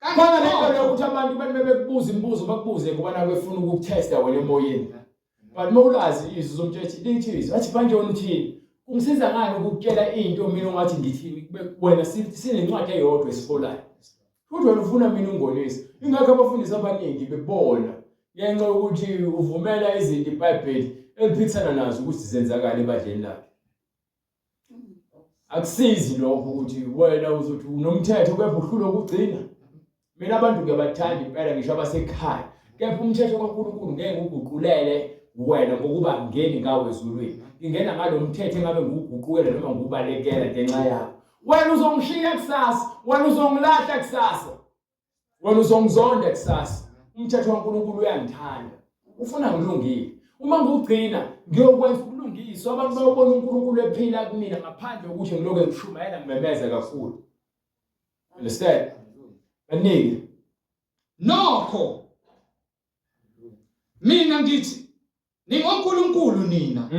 Khona lento leyo ukuthi abantu bathi bebekubuza imibuzo bakubuze ngoba naku befuna ukukuthesta wena emoyeni. But uma ulazi izwi uzomtshela ukuthi lithi izwi athi manje wena uthini? Kungisiza ngani ukukutshela into mina ongathi ngithini wena sinencwadi eyodwa esiholayo. Futhi wena ufuna mina ungonise. Ingakho abafundisi abaningi bebona ngenxa yokuthi uvumela izinto iBhayibheli eliphikisana nazo ukuthi zenzakale ebandleni lakhe. Akusizi lokho ukuthi wena uzothi unomthetho kepha uhlulwe ukugcina. Mina abantu ngiyabathanda impela ngisho abasekhaya. Kepha umthetho kaNkulunkulu ngeke uguqulele wena ngokuba ngeni ngawo ezulwini. Ngingena ngalo mthetho engabe ngiwuguqukela noma ngiwubalekela ngenxa yakho. Wena uzongishiya kusasa, wena uzongilahla kusasa. Wena uzongizonda kusasa. Umthetho kaNkulunkulu uyangithanda. Ufuna ngilungile. Uma ngiwugcina ngiyokwenza ubulungiswa abantu bayobona uNkulunkulu ephila kumina ngaphandle kokuthi ngilokhu ngishumayela ngimemeza kakhulu. Understand? Baningi. Nokho mina ngithi ningonkulunkulu nina.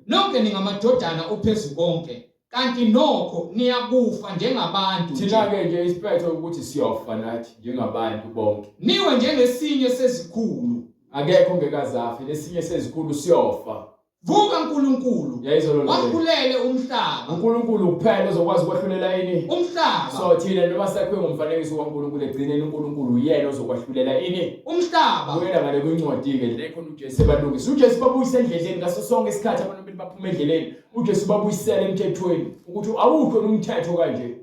Nonke ningamadodana ophezu konke kanti nokho niyakufa njengabantu nje. Thina ke nje isiphetho ukuthi siyofa nathi njengabantu bonke. Niwe njengesinye sezikhulu. Akekho ongekazafe nesinye sezikhulu siyofa. Vuka Nkulunkulu, wahlulele umhlaba. uNkulunkulu kuphela ozokwazi ukwahlulela ini? Umhlaba. So thina noma sakhiwe ngomfanekiso kaNkulunkulu egcineni uNkulunkulu uyena ozokwahlulela ini? Umhlaba. Buyela ngale kwincwadi-ke le khona uJesu ebalungisa. UJesu babuyisa endleleni ngaso sonke isikhathi abantu beli baphuma endleleni. UJesu babuyisela emthethweni ukuthi awukho umthetho kanje.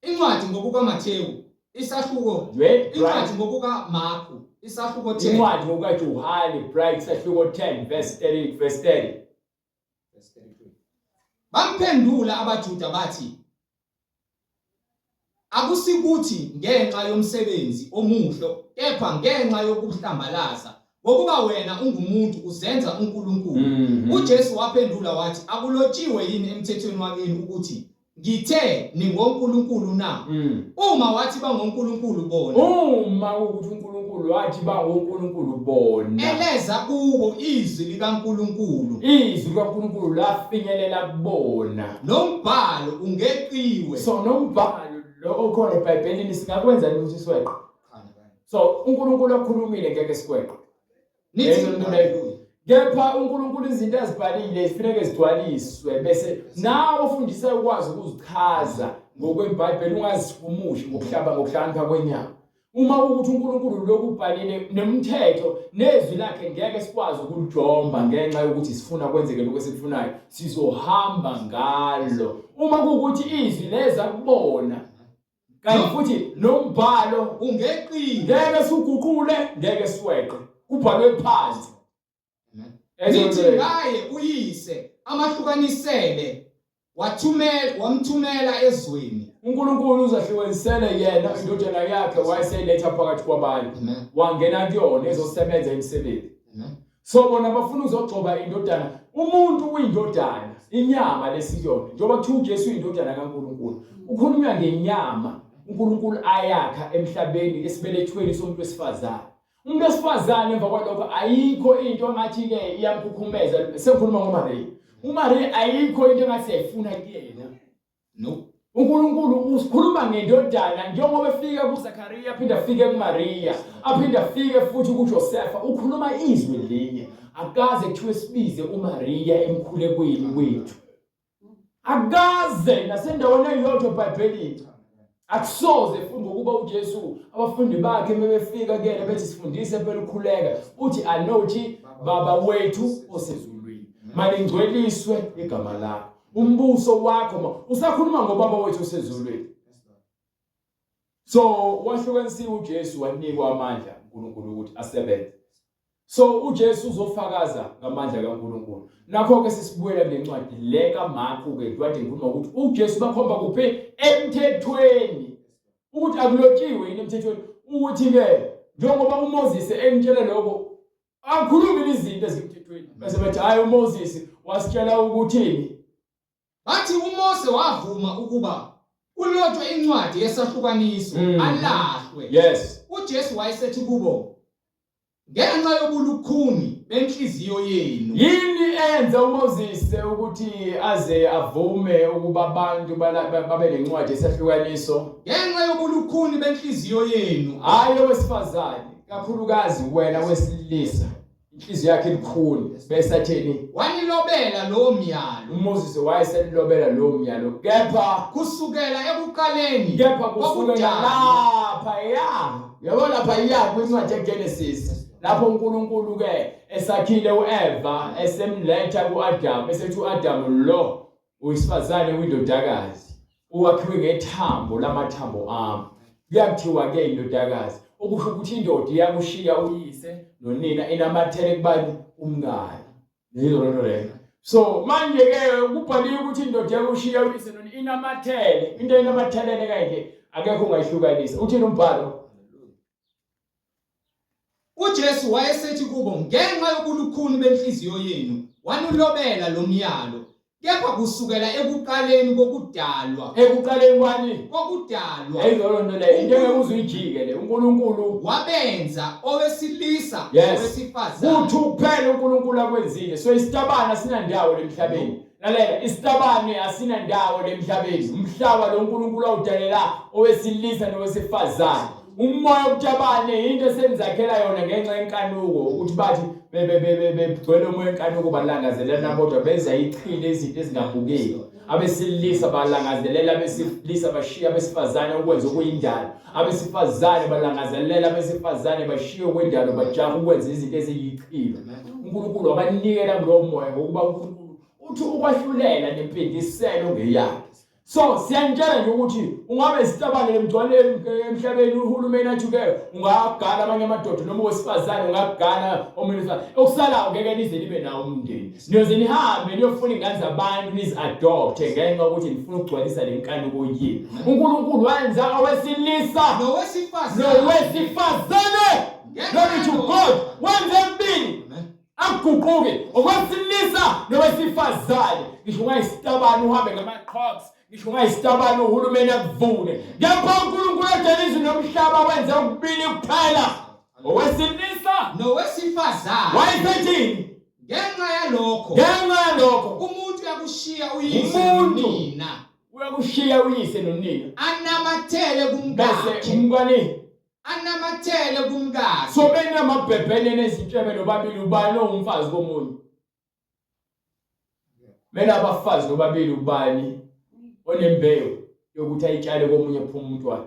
Incwadi ngokukaMathewu isahluko Incwadi ngokukaMarku isahluko 10 Incwadi ngokukaJohane bright isahluko 10 verse 30 verse 30. Bamphendula abaJuda bathi Akusikuthi ngenxa yomsebenzi omuhle kepha ngenxa yokuhlambalaza ngokuba wena ungumuntu uzenza uNkulunkulu. UJesu waphendula wathi akulotshiwe yini emthethweni wakini ukuthi Ngithe ningonkulunkulu na? Uma wathi bangonkulunkulu bona. Uma ukuthi uNkulunkulu wathi bangonkulunkulu bona. Eleza kubo izwi likaNkulunkulu. Izwi likaNkulunkulu lafinyelela kubona. Nombhalo ungeqiwe. So nombhalo lo okhona eBhayibhelini singakwenza yini ukuthi siweqe? So uNkulunkulu okhulumile ngeke sikweqe. Nithi Kepha uNkulunkulu izinto azibhalile zifuneke zigcwaliswe bese nawe ofundisayo ukwazi ukuzichaza ngokweBhayibheli ungazihumushi ngokuhlaba ngokuhlakanipha kwenyama. Uma ukuthi uNkulunkulu lokhu ubhalile nomthetho nezwi lakhe ngeke sikwazi ukulijomba ngenxa yokuthi sifuna kwenzeke lokho esikufunayo sizohamba ngalo. Uma kuwukuthi izwi leza kubona Kanti futhi nombhalo ungeqile. Ngeke siwuguqule, ngeke siweqe. Kubhalwe phansi. Nithi ngaye uyise amahlukanisele wathumela wamthumela ezweni. uNkulunkulu uzahlukanisele yena indodana yakhe wayeseyiletha phakathi kwabantu. Wangena kuyona ezosebenza imisebenzi. So bona bafuna uzogcoba indodana. Umuntu uyindodana, inyama lesiyona. Njengoba kuthiwa uJesu uyindodana kaNkulunkulu. Ukhulunywa ngenyama uNkulunkulu ayakha emhlabeni esibelethweni somuntu wesifazane. Umuntu wesifazane emva kwalokho ayikho into engathi ke iyamkhukhumeza. Sengikhuluma ngoMaria. UMaria ayikho into engathi siyayifuna kuyena. No. uNkulunkulu usikhuluma ngendodana njengoba efika kuZakariya aphinde afike kuMariya aphinde afike futhi kuJosefa ukhuluma izwi linye akaze kuthiwe sibize uMariya emkhulekweni wethu akaze nasendaweni eyodwa eBhayibhelini akusoze futhi ngokuba uJesu abafundi bakhe bebefika kuyena bethi sifundise phela ukukhuleka uthi anothi baba wethu osezulwini malingcweliswe igama lakho umbuso wakho ma usakhuluma ngobaba wethu osezulwini so wahlukanisiwe uJesu wanikwa amandla uNkulunkulu ukuthi asebenze so uJesu uzofakaza ngamandla kaNkulunkulu nakho ke sisibuyela kule ncwadi le kaMarku ke kade ngikhuluma ukuthi uJesu bakhomba kuphi emthethweni ukuthi akulotshiwe yini emthethweni ukuthi ke njengoba uMoses engitshele lokho Akhulumi izinto ezimthethweni. Bese bethi hayi uMoses wasitshela ukuthini? Bathi uMose wavuma ukuba kulotshwe incwadi yesahlukaniso alahlwe. Yes. UJesu wayesethi kubo, ngenxa yobulukhuni benhliziyo yenu. Yini enza uMoses ukuthi aze avume ukuba abantu babe nencwadi yesahlukaniso? Ngenxa yobulukhuni benhliziyo yenu. Hayi owesifazane. Kakhulukazi wena wesilisa. Inhliziyo yakhe ilikhuni bese atheni? Wanilobela lowo myalo. UMoses wayeselilobela lowo myalo kepha kusukela ekuqaleni kepha kusukela lapha ya yabo lapha ya kwincwadi yeGenesis lapho uNkulunkulu ke esakhile uEva esemletha kuAdam esethi uAdam lo Owesifazane uyindodakazi, owakhiwe ngethambo lamathambo ami. Kuyakuthiwa-ke indodakazi, okusho ukuthi indoda iyakushiya uyise nonina inamathele kubani? Umkayo. Niyizwa loo nto leyo? So manje-ke kubhaliwe ukuthi indoda iyakushiya uyise nonina inamathele. Into enamathelene kanje akekho ongayihlukanisa. Uthini umbhalo? UJesu wayesethi kubo, Ngenxa yobulukhuni benhliziyo yenu wanilobela lo myalo, kepha kusukela ekuqaleni kokudalwa. Ekuqaleni kwani? Kokudalwa. Yayizwa loo nto leyo, into engeke uze uyijike le. UNkulunkulu wabenza owesilisa nowesifazane. Kuthu kuphela uNkulunkulu akwenzile. So isitabane asinandawo lemhlabeni. Lalela, isitabane asinandawo lemhlabeni. Umhlaba lo uNkulunkulu awudalela owesilisa nowesifazane. Umoya wobutabane into esengizakhela yona ngenxa yenkanuko ukuthi bathi begcwele umoya wenkanuko balangazelelana bodwa benza ichile izinto ezingabukeki. Abesilisa balangazelela abesilisa bashiya abesifazane ukwenza okuyindalo. Abesifazane balangazelela abesifazane bashiye okwendalo bajaha ukwenza izinto eziyichilo. uNkulunkulu wabanikela kulowo moya ngokuba uNkulunkulu uthi ukwahlulela nempindiselo ngeyakhe. So siyanitshela nje ukuthi ungabe isitabane lemgcwale emhlabeni uhulumeni athi ke ungagana amanye amadoda noma owesifazane ungagana omunye wesifazane okusalayo ngeke nize nibe nawo umndeni niyoze nihambe niyofuna ingane zabantu nizi-adopte ngenxa yokuthi nifuna ukugcwalisa le nkanuko yenu uNkulunkulu wayenza owesilisa nowesifazane nowesifazane Glory to God wenze kubili akuguquki okwesilisa nowesifazane ngisho ungayisitabane uhambe ngama-crocs ngisho ungayisitabane uhulumeni akuvune kepha uNkulunkulu edala izulu nomhlaba wenze okubili kuphela owesilisa nowesifazane wayesethini ngenxa yalokho ngenxa yalokho umuntu uyakushiya uyise Umuntu. nonina uyakushiya uyise nonina anamathele bese kumkakhe umkani anamathele kumkakhe so benamabhebhene nezintshebe nobabili ubani owumfazi komunye mele abafazi nobabili ubani onembewu yokuthi ayitshale komunye kuphuma umntwana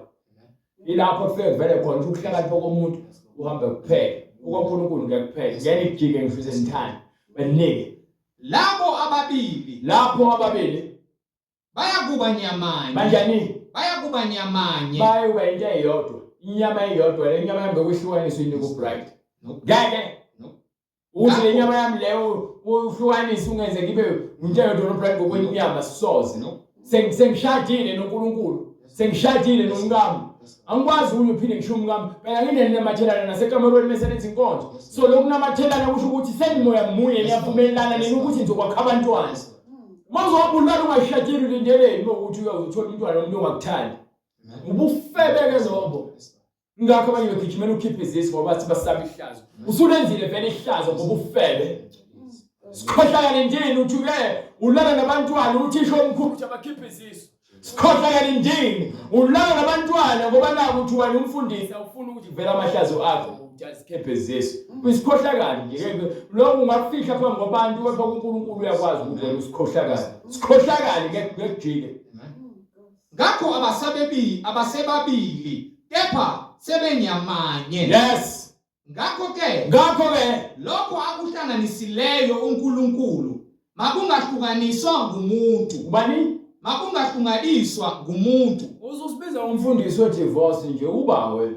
ilapho kufike kuvele khona ukuthi ukuhlakanipha komuntu uhambe kuphela ukaNkulunkulu ngeke kuphele ngeke nikujike ngisho izinthanda banike labo ababili lapho ababili Bayakuba nyamanye. Banjani? Bayakuba nyamanye. Bayoba into eyodwa. Inyama eyodwa le nyama yami bekuhlukaniswa into ku bright. Ngeke. Uthi le nyama yami leyo uhlukanise ungenze ngibe into eyodwa no bright ngokwenyama soze. Sengishadile noNkulunkulu. Sengishadile nomkami. Angikwazi ukunye uphinde ngisho umkami. Phela ngineninamathelana nasekamerweni mese nenza inkonzo. So lokunamathelana kusho ukuthi senimoya munye niyavumelana nini ukuthi nizokwakha abantwana. Uma uzobulala ungashadile ulindeleni uma ukuthi uyozothola umntwana nomuntu ongakuthandi. Ubufebe ke lobo. Ngakho abanye begijimela ukukhipha izisu ngoba bathi basaba ihlazo. Usulenzile vele ihlazo ngobufebe. Sikhohlakale ndini uthi ke ulala nabantwana uthisha omkhulu uthi abakhiphe izisu. Sikhohlakale ndini ulala nabantwana ngoba naku uthi wena umfundisi awufuni ukuthi kuvele amahlazo akho ukuthi azikhephe izisu. Uyisikhohlakali nje ke lokho ungakufihla phambi kwabantu kepha kuNkulunkulu uyakwazi ukuthi wena usikhohlakali. Sikhohlakali ngeke kujike. Ngakho abasabebi abasebabili kepha sebenyamanye. Yes. Ngakho-ke Ngakho-ke lokho akuhlanganisileyo uNkulunkulu makungahlukaniswa ngumuntu. Ubani? Makungahlukaniswa ngumuntu. Ususibiza umfundisi we-divorce nje uba wena.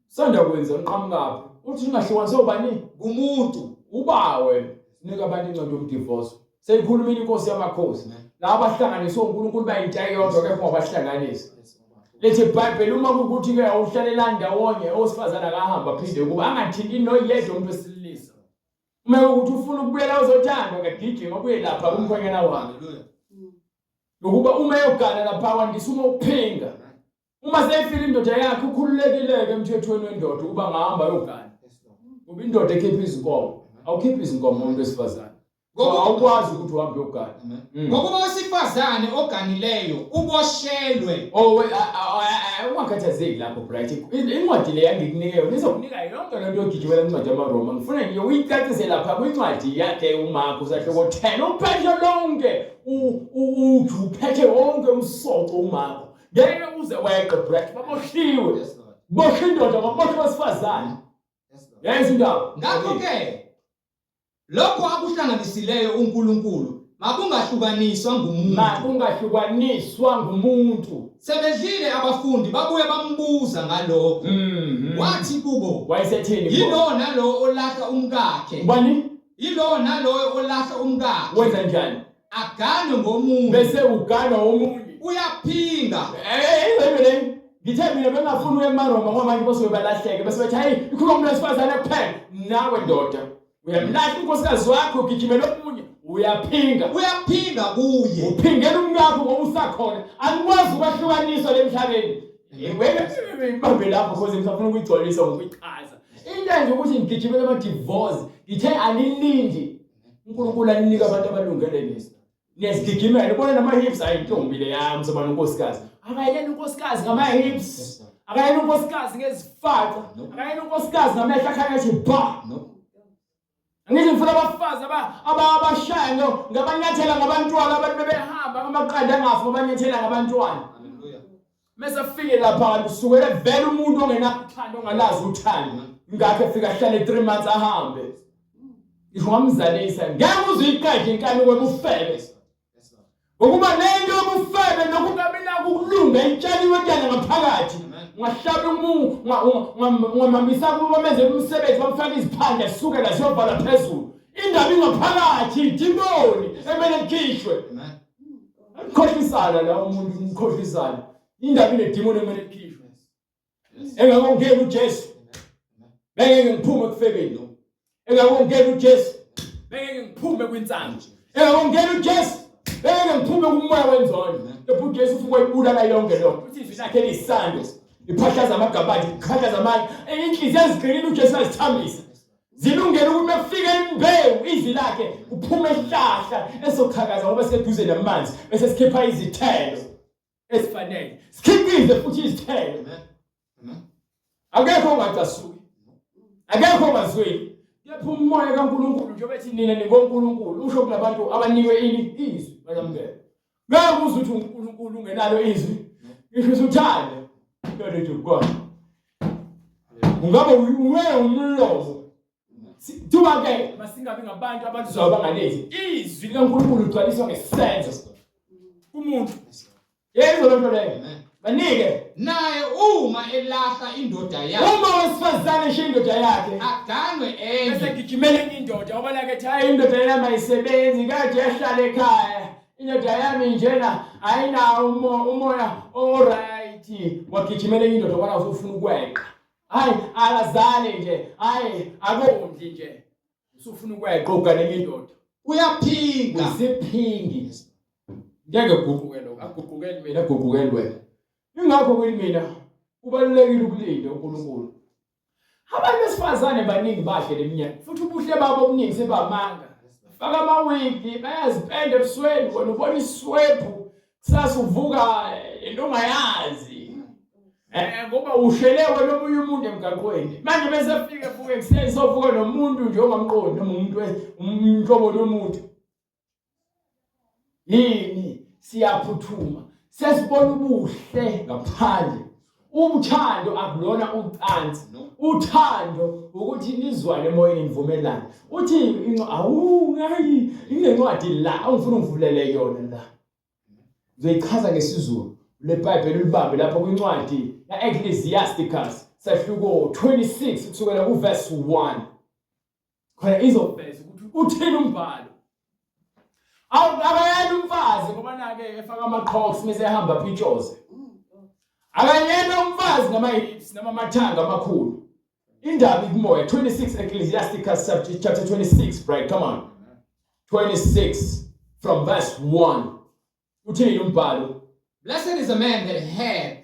Sanda kwenza uqhamukaphi? Uthi ungahlukaniswa ubani? Ngumuntu. Uba wena. Nika abantu incwadi yomdivorce. Seyikhulumile inkosi yamakhosi. Laba bahlanganiswe uNkulunkulu bayinto eyodwa kepha ungabahlanganisa. Lithi iBhayibheli uma kukuthi ke awuhlalelani ndawonye owesifazane akahamba aphinde kuba angathinti noyedwa umuntu wesilisa. Uma ukuthi ufuna ukubuyela uzothandwa ngagijima ubuye lapha kumkhwenyana wakhe. Ngokuba uma eyogana lapha wandisa uma uphinga. Uma seyifile indoda yakhe ukhululekile-ke emthethweni wendoda ukuba ngahamba ayogana. Ngoba indoda ekhipha izinkomo, awukhiphi izinkomo umuntu wesifazane. Awukwazi ukuthi uhambe uyogana. Ngokuba owesifazane oganileyo uboshelwe. Oh, ungakhathazeki lapho Bright. Incwadi le yangikunike yona izokunika yonke lento yogijimela incwadi yamaRoma. Ngifuna nje uyicacise lapha kwincwadi yakhe uMarko sahluko 10. Uphethe lonke uju uphethe wonke umsoco uMarko. Ngeke uze weqe Bright baboshiwe. Bosha indoda babosha wesifazane. Yazi indaba. Ngakho ke Lokho akuhlanganisileyo uNkulunkulu makungahlukaniswa ngumuntu. Makungahlukaniswa ngumuntu. Sebedlile abafundi babuye bambuza ngalokho. Wathi kubo, Wayesethini kubo? Yilowo nalowo olahla umkakhe. Ubani? Yilowo nalowo olahla umkakhe. Wenza njani? Aganwe ngomunye. Bese uganwa omunye. Uyaphinga. Eh, le ngithe mina bengafuni uye emaRoma ngoba manje basuke balahleke bese bethi hayi ikhuluma umuntu wesifazane kuphela nawe ndoda uyamlahla unkosikazi wakho ugijimela omunye uyaphinga uyaphinga kuye uphingela umkakho ngoba usakhona anikwazi ukwahlukaniswa lemhlabeni ibambe lapho cause ngisafuna ukuyigcwalisa ngokuyichaza into enje ukuthi ngigijimela ama-divorce ngithe anilindi uNkulunkulu aninika abantu abalungele nina niyazigijimela ubona nama-hips ayintombi le yami soba nonkosikazi akayena unkosikazi ngama-hips akayena unkosikazi ngezifaca akayena unkosikazi ngamehlo akhanya athi ba angithi ngifuna abafazi abashaya ngabanyathela ngabantwana abantu bebehamba ngamaqanda angafi ngabanyathela ngabantwana Mese afike lapha kusukele vele umuntu ongenathando ongalazi uthando. Ngakho efika ahlale 3 months ahambe. Ngisho ungamzalisa ngeke uze uyiqede inkani kwebufebe. Ngokuba lento yobufebe nokungabi nako ukulunga itshaliwe kuyena ngaphakathi. Ungahlaba umu ungamhambisa kubo bamenze umsebenzi bamfaka iziphandla sukela ziyovala phezulu. Indaba ingaphakathi idimoni emele likhishwe. Ukhohlisana la umuntu umkhohlisana. Indaba inedimoni ekumele likhishwe. Engakongena uJesu. Bengeke ngiphume ekufebeni. Engakongena uJesu. Bengeke ngiphume kwinsangu. Engakongena uJesu. Bengeke ngiphume kumoya wenzondo. Kepha uJesu ufike wayibulala yonke lo. Uthi izwi lakhe lisando. Liphahlaza amagabadi, liphahlaza amanye. Inhliziyo eziqinile uJesu azithambisa. Zilungele ukuthi mekufika imbewu izwi lakhe kuphume isihlahla esoqhakaza ngoba siseduze namanzi bese sikhipha izithelo ezifanele sikhiqize futhi izithelo. Akekho ongacasuki, akekho ongazweli, kepha umoya kaNkulunkulu njengoba ethi nina ningonkulunkulu usho kulabantu abanikwe ini izwi balamukela. Ngeke uze uthi uNkulunkulu ungenalo izwi ngisho usuthanda into God. Ungabe uwe umlomo. Kuthiwa ke masingabi ngabantu abalizwayo abangalezi. Izwi likaNkulunkulu ligcwaliswa ngesenzo kumuntu. Yezwa lento leyo. Banike naye uma elahla indoda yakhe uma wesifazane eshiya indoda yakhe aganwe enye bese gijimela enye indoda ngoba lake ethi hayi indoda yami ayisebenzi kade yahlala ekhaya indoda yami njena ayinawo umoya oright wagijimela enye indoda ngoba usufuna ukweqa hayi akazali nje hayi akondli nje usufuna ukweqa ugane enye indoda uyaphinga usiphingi ngeke guquke lokho aguqukeli mina aguqukeli wena ingakho kuyi mina kubalulekile ukulinda uNkulunkulu abantu besifazane baningi bahle leminyaka futhi ubuhle babo obuningi sebamanga faka amawigi bayazipenda ebusweni wena ubona iswebhu kusasa uvuka into ongayazi Eh ngoba ushelewe nomunye umuntu emgaqweni. Manje bese fike fuke ekuseni sovuka nomuntu nje ongamqondi noma umuntu umhlobo lomuntu. Yini siyaphuthuma sesibona ubuhle ngaphandle. Uthando akulona ucansi. Uthando ukuthi nizwane emoyeni nivumelane. Uthi awu hayi inencwadi la awufuna ungivulele yona la. Ngizoyichaza ngesiZulu le Bhayibheli ulibambe lapho kwincwadi ya-Ecclesiasticus sahluko 26 kusukela kuverse 1 khona izoveza ukuthi uthini umbhalo. Akayena umfazi ngoba nake efaka ama-crocs mese ehamba phitshoze. Akayena umfazi ngama-hips noma amathanga amakhulu. Indaba ikumoya 26 Ecclesiasticus chapter 26 right come on 26 from verse 1 uthini umbhalo Blessed is the man that hath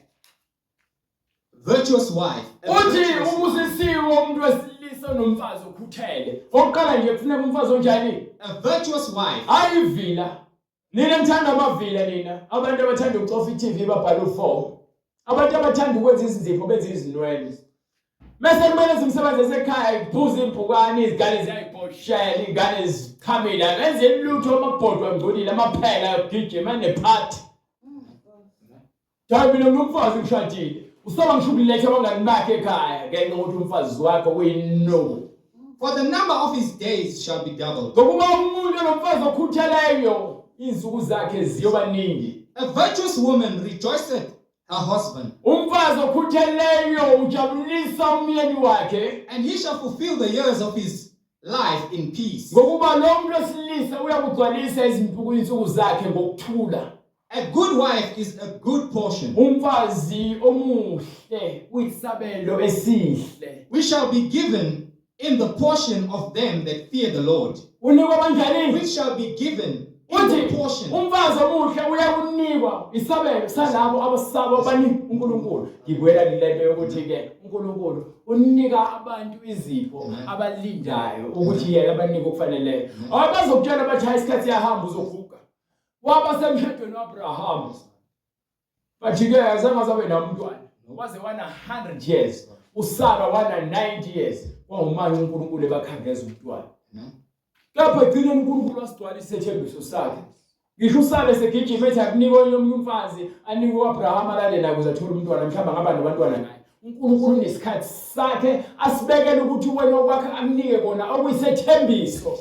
virtuous wife. Uthi ubusisiwe umuntu wesilisa wesilisa onomfazi okhuthele. Okokuqala nje kufuneka umfazi onjani? A virtuous wife. Hayi ivila. Nina nithanda amavila nina. Abantu abathanda ukucofa i-TV babhala u-4. Abantu abathanda ukwenza izinzipho benza izinwele. Mese kumele enze umsebenzi esekhaya kuphuza impukane izingane ziyayibhoshela izingane zichamile akenze lutho amabhodwe angcolile amaphela ayogijima nephathi. Hayi mina nginomfazi ngishadile. Usaba ngisho ukuletha abangani bakhe ekhaya ngenxa yokuthi umfazi wakho uyinuku. For the number of his days shall be doubled. Ngokuba umuntu onomfazi okhutheleyo izinsuku zakhe ziyoba ningi. A virtuous woman rejoiceth her husband. Umfazi okhutheleyo ujabulisa umyeni wakhe. And he shall fulfill the years of his life in peace. Ngokuba lo muntu wesilisa uyakugcwalisa izinsuku zakhe ngokuthula. A good wife is a good portion. Umfazi omuhle uyisabelo esihle. We shall be given in the portion of them that fear the Lord. Unikwa kanjani? Which shall be given in Uthi the portion. umfazi omuhle uyakunikwa isabelo salabo abasaba abaningi uNkulunkulu. Ngibuyela kule nto yokuthi ke uNkulunkulu unika abantu izipho abalindayo ukuthi yena abanike okufaneleyo. Abazokutshela bathi hayi isikhathi siyahamba uzoguga. Waba semshadweni waAbraham. But-ke azange azabe namntwana. Waze wana 100 years. USara wana 90 years. Kwawumanje uNkulunkulu ebakhangeza umntwana. Lapho egcineni uNkulunkulu wasigcwala isethembiso sakhe. Ngisho uSara esegijima ethi akunikwe omunye umfazi, anikwe uAbraham alale naye ukuze athole umntwana, mhlawumbe angaba nabantwana naye. uNkulunkulu unesikhathi sakhe asibekele ukuthi wena okwakhe akunike kona okuyisethembiso.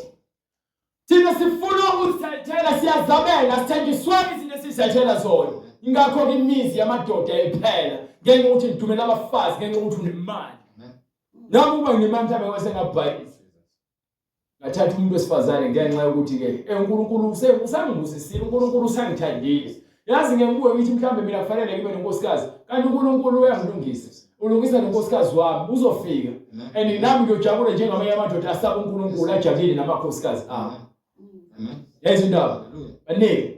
Thina sifuna ukuzithathela siyazabela sithenjiswa izinto esizithathela zona. Ingakho-ke imizi yamadoda iphela ngenxa yokuthi ngidumela abafazi ngenxa yokuthi unemali. Nami uma nginemali mhlawumbe kwase ngabhayisa. Ngathatha umuntu wesifazane ngenxa yokuthi-ke eh uNkulunkulu usangibusisile uNkulunkulu usangithandile. Yazi ngeke ngibuye ngithi mhlawumbe mina kufanele ngibe nonkosikazi kanti uNkulunkulu uyangilungisa. Ulungisa nonkosikazi wami uzofika. And nami ngiyojabula njengamanye amadoda asaba uNkulunkulu ajabulile namakhosikazi awo. Amen. Yazi indaba. Hallelujah. Baningi.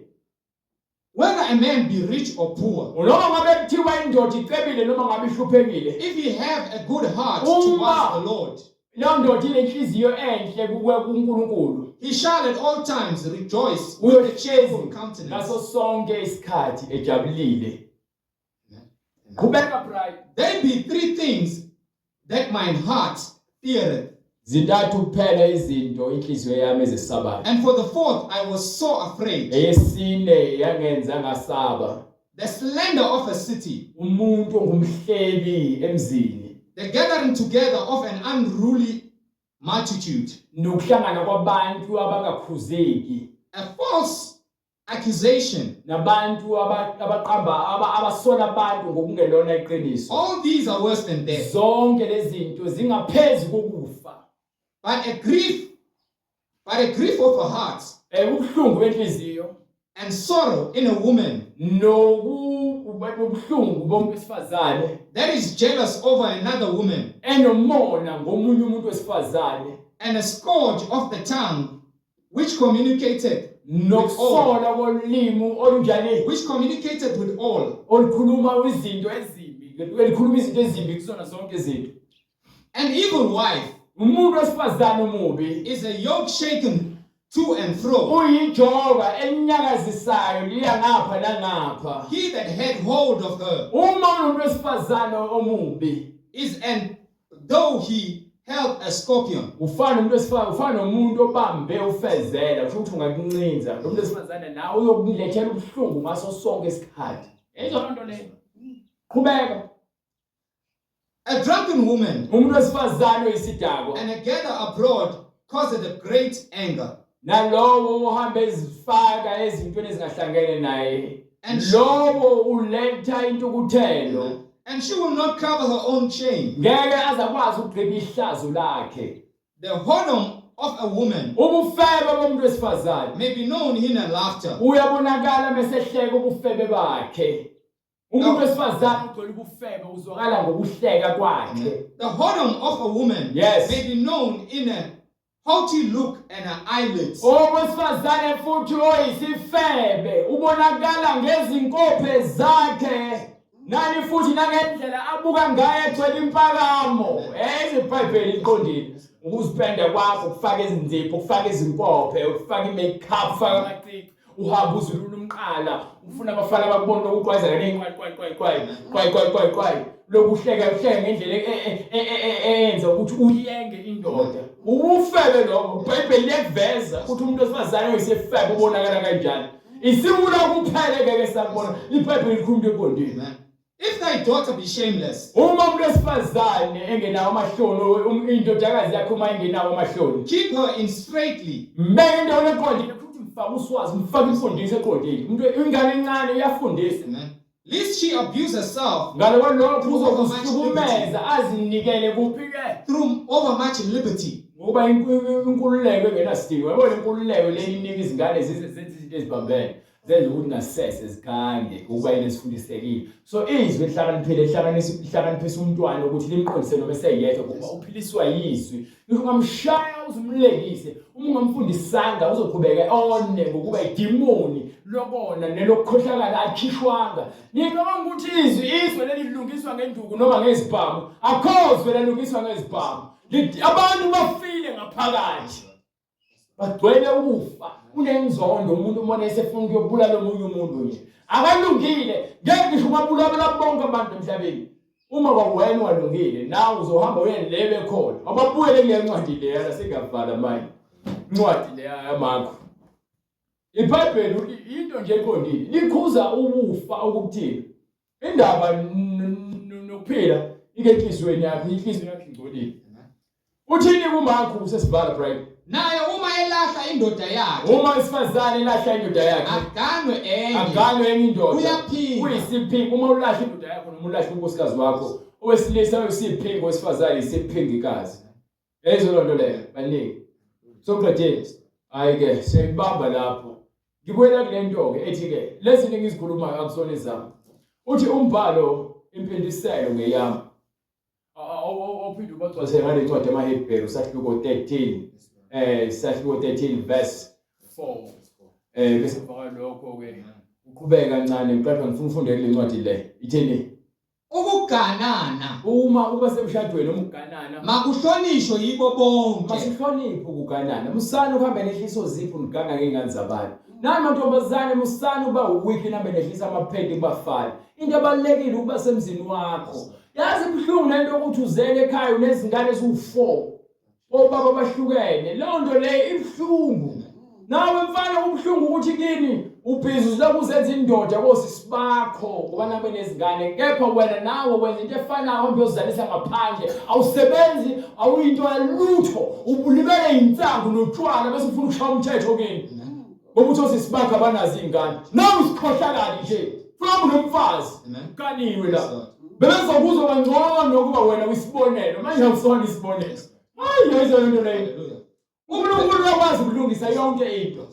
Whether a man be rich or poor, Noma ngabe kuthiwa indoda icebile noma ngabe ihluphekile, if he have a good heart Uma- towards the Lord, leyo ndoda inenhliziyo enhle kuwe kuNkulunkulu. he shall at all times rejoice with a Uyohlezi cheerful countenance. ngaso sonke isikhathi ejabulile. Qhubeka Brian. There be three things that mine heart feareth, Zintathu kuphela izinto inhliziyo yami ezesabayo. and for the fourth I was so afraid. Eyesine yangenza ngasaba. The slander of a city, Umuntu ongumhlebi emzini the gathering together of an unruly multitude, nokuhlangana kwabantu abangakhuzeki a false accusation. nabantu abaqamba abasola abantu ngokungelona iqiniso. All these are worse than death. Zonke lezi zinto zingaphezu kokufa. But a grief of a heart Ubuhlungu benhliziyo and sorrow in a woman nobuhlungu bomuntu wesifazane that is jealous over another woman, enomona ngomunye umuntu wesifazane and a scourge of the tongue which communicated nokusola kolimi olunjani which communicated with all. Olukhuluma izinto ezimbi, elikhuluma izinto ezimbi kuzona zonke izinto. An evil wife Umuntu wesifazane omubi is a yoke shaken to and fro. Uyijoka elinyakazisayo liya ngapha nangapha. He that had hold of her Uma unomuntu wesifazane omubi is an though he held a scorpion. Ufana nomuntu wesifazane, ufana nomuntu obambe ufezela, kusho ukuthi ungakuncinza lo muntu wesifazane nawe uyokulethela ubuhlungu ngaso sonke isikhathi. Yayizwa loo nto leyo. Qhubeka. A drunken woman Umuntu wesifazane oyisidakwa and a gather abroad causeth a great anger. Nalowo ohamba ezifaka ezintweni ezingahlangene naye And lowo uletha intukuthelo. And she will not cover her own shame. Ngeke azakwazi ukugqiba ihlazo lakhe. The whoredom of a woman Ubufebe bomuntu wesifazane may be known in her laughter. Uyabonakala mesehleka ubufebe bakhe. Umuntu wesifazane ugcwele ubufebe uzwakala ngokuhleka kwakhe. The whoredom of a woman may be known in a haughty look and her eyelids. Owesifazane futhi oyisifebe ubonakala ngezinkophe zakhe. Nani futhi nangendlela abuka ngayo egcwele impakamo. IBhayibheli liqondile. Ukuzipenda kwakho, ukufaka izinzipho, ukufaka izinkophe, ukufaka i-makeup, ukufaka amacici, uhamba uzulula umqala, ufuna abafana bakubone lokuqwayiza kane qwayi qwayi qwayi qwayi qwayi qwayi qwayi lokuhleka uhleke ngendlela eyenza ukuthi uyenge indoda. Ubufebe lokho, iBhayibheli liyakuveza ukuthi umuntu wesifazane oyisefebe ubonakala kanjani. Isiwula kuphela ngeke sakubona. IBhayibheli likhuluma into eqondile. If thy daughter be shameless, Uma umuntu wesifazane engenawo amahloni, indodakazi yakhe uma ingenawo amahloni, keep her in straitly. Mbeke endaweni eqondile futhi mfake uswazi, mfake imfundiso eqondile. Umuntu ingane encane uyafundisa. Amen. Lest she abuse herself Ngale kwalokho uzokuhlukumeza azinikele kuphi-ke? through overmuch liberty. Ngokuba inkululeko engenasidingo. Yabona inkululeko le inika izingane zize zenze izinto ezibambene. Zenze ukuthi ngasese zigange ngokuba yini ezifundisekile. So izwi elihlakaniphile lihlakaniphisa umntwana ukuthi limqondise noma eseyedwa ngokuba uphiliswa yizwi. Ngisho ungamshaya uzumlekise, uma ungamfundisanga uzoqhubeka one ngokuba idimoni lokona nelokukhohlakala akhishwanga. Ngicabanga ukuthi izwi izwe leli lilungiswa ngenduku noma ngezibhamu. Akhozwe lalungiswa ngezibhamu. Abantu bafile ngaphakathi. Bagcwele ukufa. Unenzondo umuntu umona esefuna ukuyobulala omunye umuntu nje. Akalungile. Ngeke ngisho ungabulala bonke abantu emhlabeni. Uma kwawena ungalungile nawe uzohamba uye le bekhona. Ababuyele kule ncwadi leya sengiyavala manje. Incwadi leya yamakho. IBhayibheli into nje eqondile. Likhuza ukufa okukuthini. Indaba nokuphila ike enhliziyweni yakho, inhliziyo yakho ingcolile. Uthini kuMarku sesivala Brian? Naye uma elahla indoda yakhe. Uma isifazane elahla indoda yakhe. Aganwe enye. Aganwe enye indoda. Uyaphinga. Uyisiphingi uma ulahla indoda yakho noma ulahla unkosikazi wakho. Owesilisa uyisiphingi, owesifazane isiphingikazi. Yayizo loo nto leyo baningi. Soqedile. Hayi ke siyayibamba lapho. Ngibuyela kule nto ke ethi ke lezi zinto engizikhulumayo akusona ezami. Uthi umbhalo impindiselo ngeyami. Ophinde ubagcwalise ngale ncwadi yamaHebheru sahluko 13 sahluko 13 verse 4 bese emva kwalokho ke uqhubeka kancane ngiqala ngifuna ufunde kule ncwadi le ithini Ukuganana. Uma uba semshadweni uma ukuganana. Makuhlonishwe yibo bonke. Masihloniphe ukuganana. Musani ukuhambe nehlisa oziphu niganga ngey'ngane zabantu. Nani mantombazane musani ukuba weak nihambe nehlisa amaphenti kubafana. Into ebalulekile ukuba semzini wakho. Yazi ibuhlungu lento yokuthi uzele ekhaya unezingane eziwu-4. Obaba bahlukene. Leyo nto leyo ibuhlungu. Nawe mfana kubuhlungu ukuthi kini ubhizi uzilokhu uzenza indoda kosisi bakho ngoba nabe nezingane kepha wena nawe wenza into efanayo uhambe uyozalisa ngaphandle awusebenzi awuyinto yalutho ubulibele insangu notshwala bese ufuna ukushaya umthetho kini ngoba uthi osisi bakho abanazo iy'ngane nawe usikhohlakali nje funa unomfazi kaniwe la bebezokuzwa kangcono ukuba wena uyisibonelo manje awusona isibonelo hayi yayizo lento leyo uNkulunkulu uyakwazi ukulungisa yonke into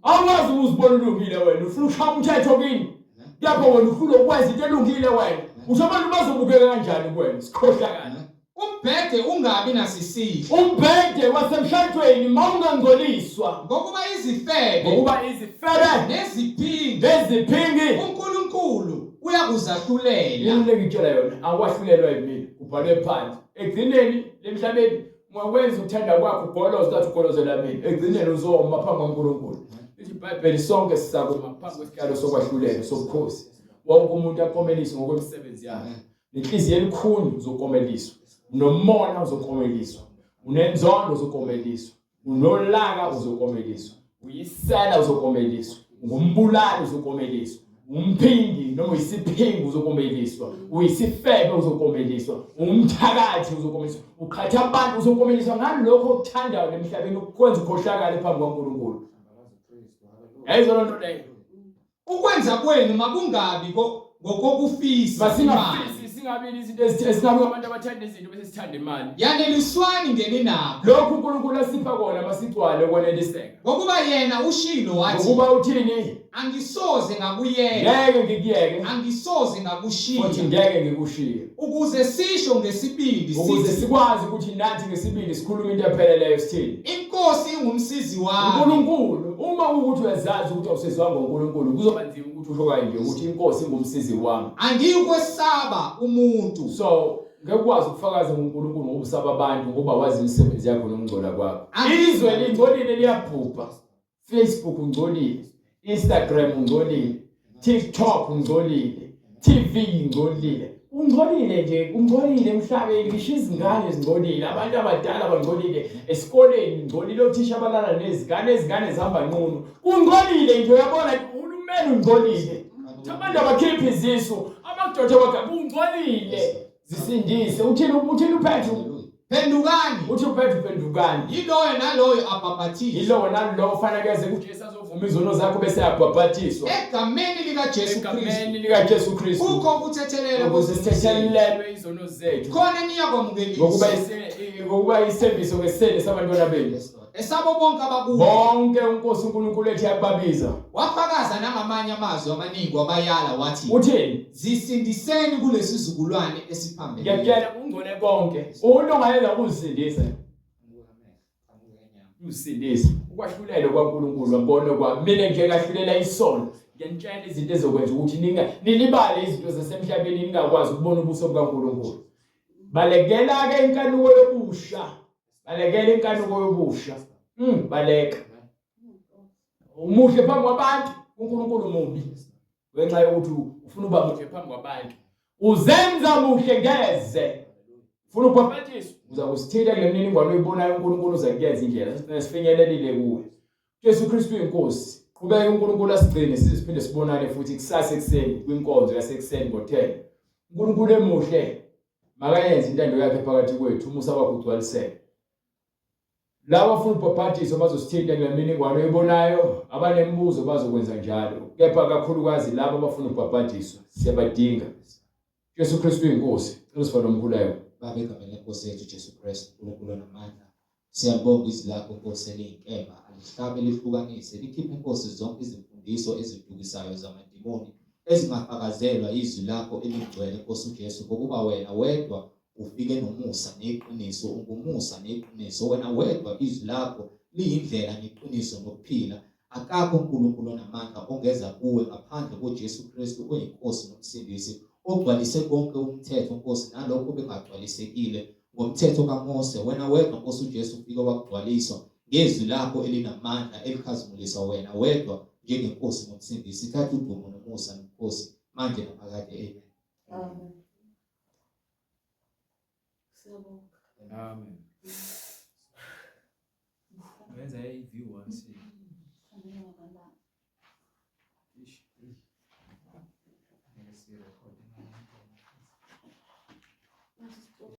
awukwazi ukuzibona ulungile wena ufuna ukushaya umthetho kini kepha wena ufuna ukwenza into elungile wena usho abantu bazobukeka kanjani kuwena sikhohlakala Umbhede ungabi nasisihlo. Umbhede wasemshadweni mawungangcoliswa. Ngokuba izifebe. Ngokuba izifebe. Neziphingi. Neziphingi. UNkulunkulu uyakuzahlulela. Yini lengitshela yona akwahlulelwa yimina kubhalwe phansi. Ekugcineni lemhlabeni ungakwenza ukuthanda kwakho ugoloze kathi ugolozela mina. Ekugcineni uzoma phambi kwaNkulunkulu. Lithi iBhayibheli sonke sizakuma phambi kwesihlalo sokwahlulela sobukhosi. Wonke umuntu akomeliswe ngokwemisebenzi yakhe. Nenhliziyo elikhuni uzokomeliswa, unomona uzokomeliswa, unenzondo uzokomeliswa, unolaka uzokomeliswa, uyisela uzokomeliswa, ungumbulali uzokomeliswa, umphingi noma uyisiphingi uzokomeliswa, uyisifebe uzokomeliswa, umthakathi uzokomeliswa, uqhatha abantu uzokomeliswa ngalokho okuthandayo emhlabeni ukwenza ukhohlakale phambi kwaNkulunkulu. Yayizwa loo nto leyo. Ukwenza kwenu makungabi ngokokufisa Masingafisi singabi izinto esingabi abantu abathanda izinto bese sithanda imali. Yaneliswani ngeninakho. Lokhu uNkulunkulu asipha kona masigcwale ukwaneliseka. Ngokuba yena ushilo wathi. Ngokuba uthini? Angisoze ngakuyeka. Ngeke ngikuyeke. Angisoze ngakushiya. Futhi ngeke ngikushiye. Ukuze sisho ngesibindi sithi. Ukuze sikwazi ukuthi nathi ngesibindi sikhuluma into epheleleyo sithini? Inkosi ingumsizi wami. uNkulunkulu. Uma kuwukuthi uyazazi ukuthi awusizwanga uNkulunkulu, kuzoba nzima ukuthi usho kanje ukuthi inkosi ingumsizi wami. Angiyikwesaba umuntu. So ngeke ukwazi ukufakaza ngoNkulunkulu ngoba usaba abantu ngoba wazi imisebenzi yakho nokungcola kwakho. Izwe lingcolile liyabhubha. Facebook ungcolile, Instagram ungcolile, TikTok ungcolile, TV ingcolile. Ungcolile nje, ungcolile emhlabeni, ngisho izingane zingcolile, abantu abadala bangcolile, esikoleni ngcolile, othisha balala nezingane, izingane zihamba nqunu. Kungcolile nje uyabona uhulumeni ungcolile. Abantu abakhiphi izisu, amadoda abagaba kungcolile. Zisindise. Uthini uthini uPetru? Phendukani. Uthi uPetru phendukani. Yiloyo naloyo abhabhathiswe. Yilowo nalowo fanele eze kuJesu azovuma izono zakho bese yabhabhathiswa. Egameni likaJesu Kristu. Egameni likaJesu Kristu. Kukho ukuthethelelwa ukuze sithethelelwe izono zethu. Khona niyakwamukeliswa. Ngokuba ngokuba isithembiso ngesele sabantwana benu. Esabo bonke abakuye. Bonke uNkosi uNkulunkulu ethi yakubabiza. Wafakaza nangamanye amazwi amaningi wabayala wathi. Uthini? Zisindiseni kulesizukulwane esiphambene. Ngiyakutshela ungcole konke. Umuntu ongayenza ukuzisindisa. Usindisa. Ukwahlulelwa kwaNkulunkulu wabona kwa mina nje ngahlulela isono. Ngiyanitshela izinto ezokwenza ukuthi ninga nilibale izinto zasemhlabeni ningakwazi ukubona ubuso bukaNkulunkulu. Balekela ke inkanuko yobusha. Balekela inkanuko yobusha. Baleka. Umuhle phambi kwabantu, uNkulunkulu mubi. Ngenxa yokuthi ufuna uba muhle phambi kwabantu. Uzenza muhle ngeze. Ufuna ubhaphatiswa, uza kusithinta kule mininingwane oyibonayo uNkulunkulu uza kuyenza indlela. Sigcine sifinyelelile kuwe. Jesu Kristu uyinkosi. Qhubeka uNkulunkulu asigcine size siphinde sibonane futhi kusasa ekuseni kwinkonzo yasekuseni ngo-10. uNkulunkulu emuhle makayenze intando yakhe phakathi kwethu umusa wakhe ugcwaliseke. Laba abafuna ubhapathiso bazosithinta kule mininingwane oyibonayo, abanemibuzo bazokwenza njalo. Kepha kakhulukazi laba abafuna ubhapathiswa siyabadinga. Jesu Kristu uyinkosi. Cela usifane umkhuleko. Baba egameni lenkosi yethu Jesu Kristu uNkulunkulu onamandla siyalibonga izwi lakho Nkosi eliyinkemba alihlabe lihlukanise likhiphe Nkosi zonke izimfundiso ezidukisayo zamadimoni ezingafakazelwa izwi lakho elingcwele Nkosi uJesu ngokuba wena wedwa ufike nomusa neqiniso ungumusa neqiniso wena wedwa izwi lakho liyindlela neqiniso nokuphila akakho uNkulunkulu onamandla ongeza kuwe ngaphandle koJesu Kristu oyinkosi nomsindisi ogcwalise konke umthetho Nkosi nalokho bengagcwalisekile ngomthetho kaMose wena wedwa Nkosi uJesu ufike wakugcwaliswa ngezwi lakho elinamandla elikhazimulisa wena wedwa njengenkosi nomsindisi thatha udumo nomusa nobukhosi manje naphakade amen Amen. Siyabonga. Amen. Wenza i-view once. Ish. Ngeke sirecording.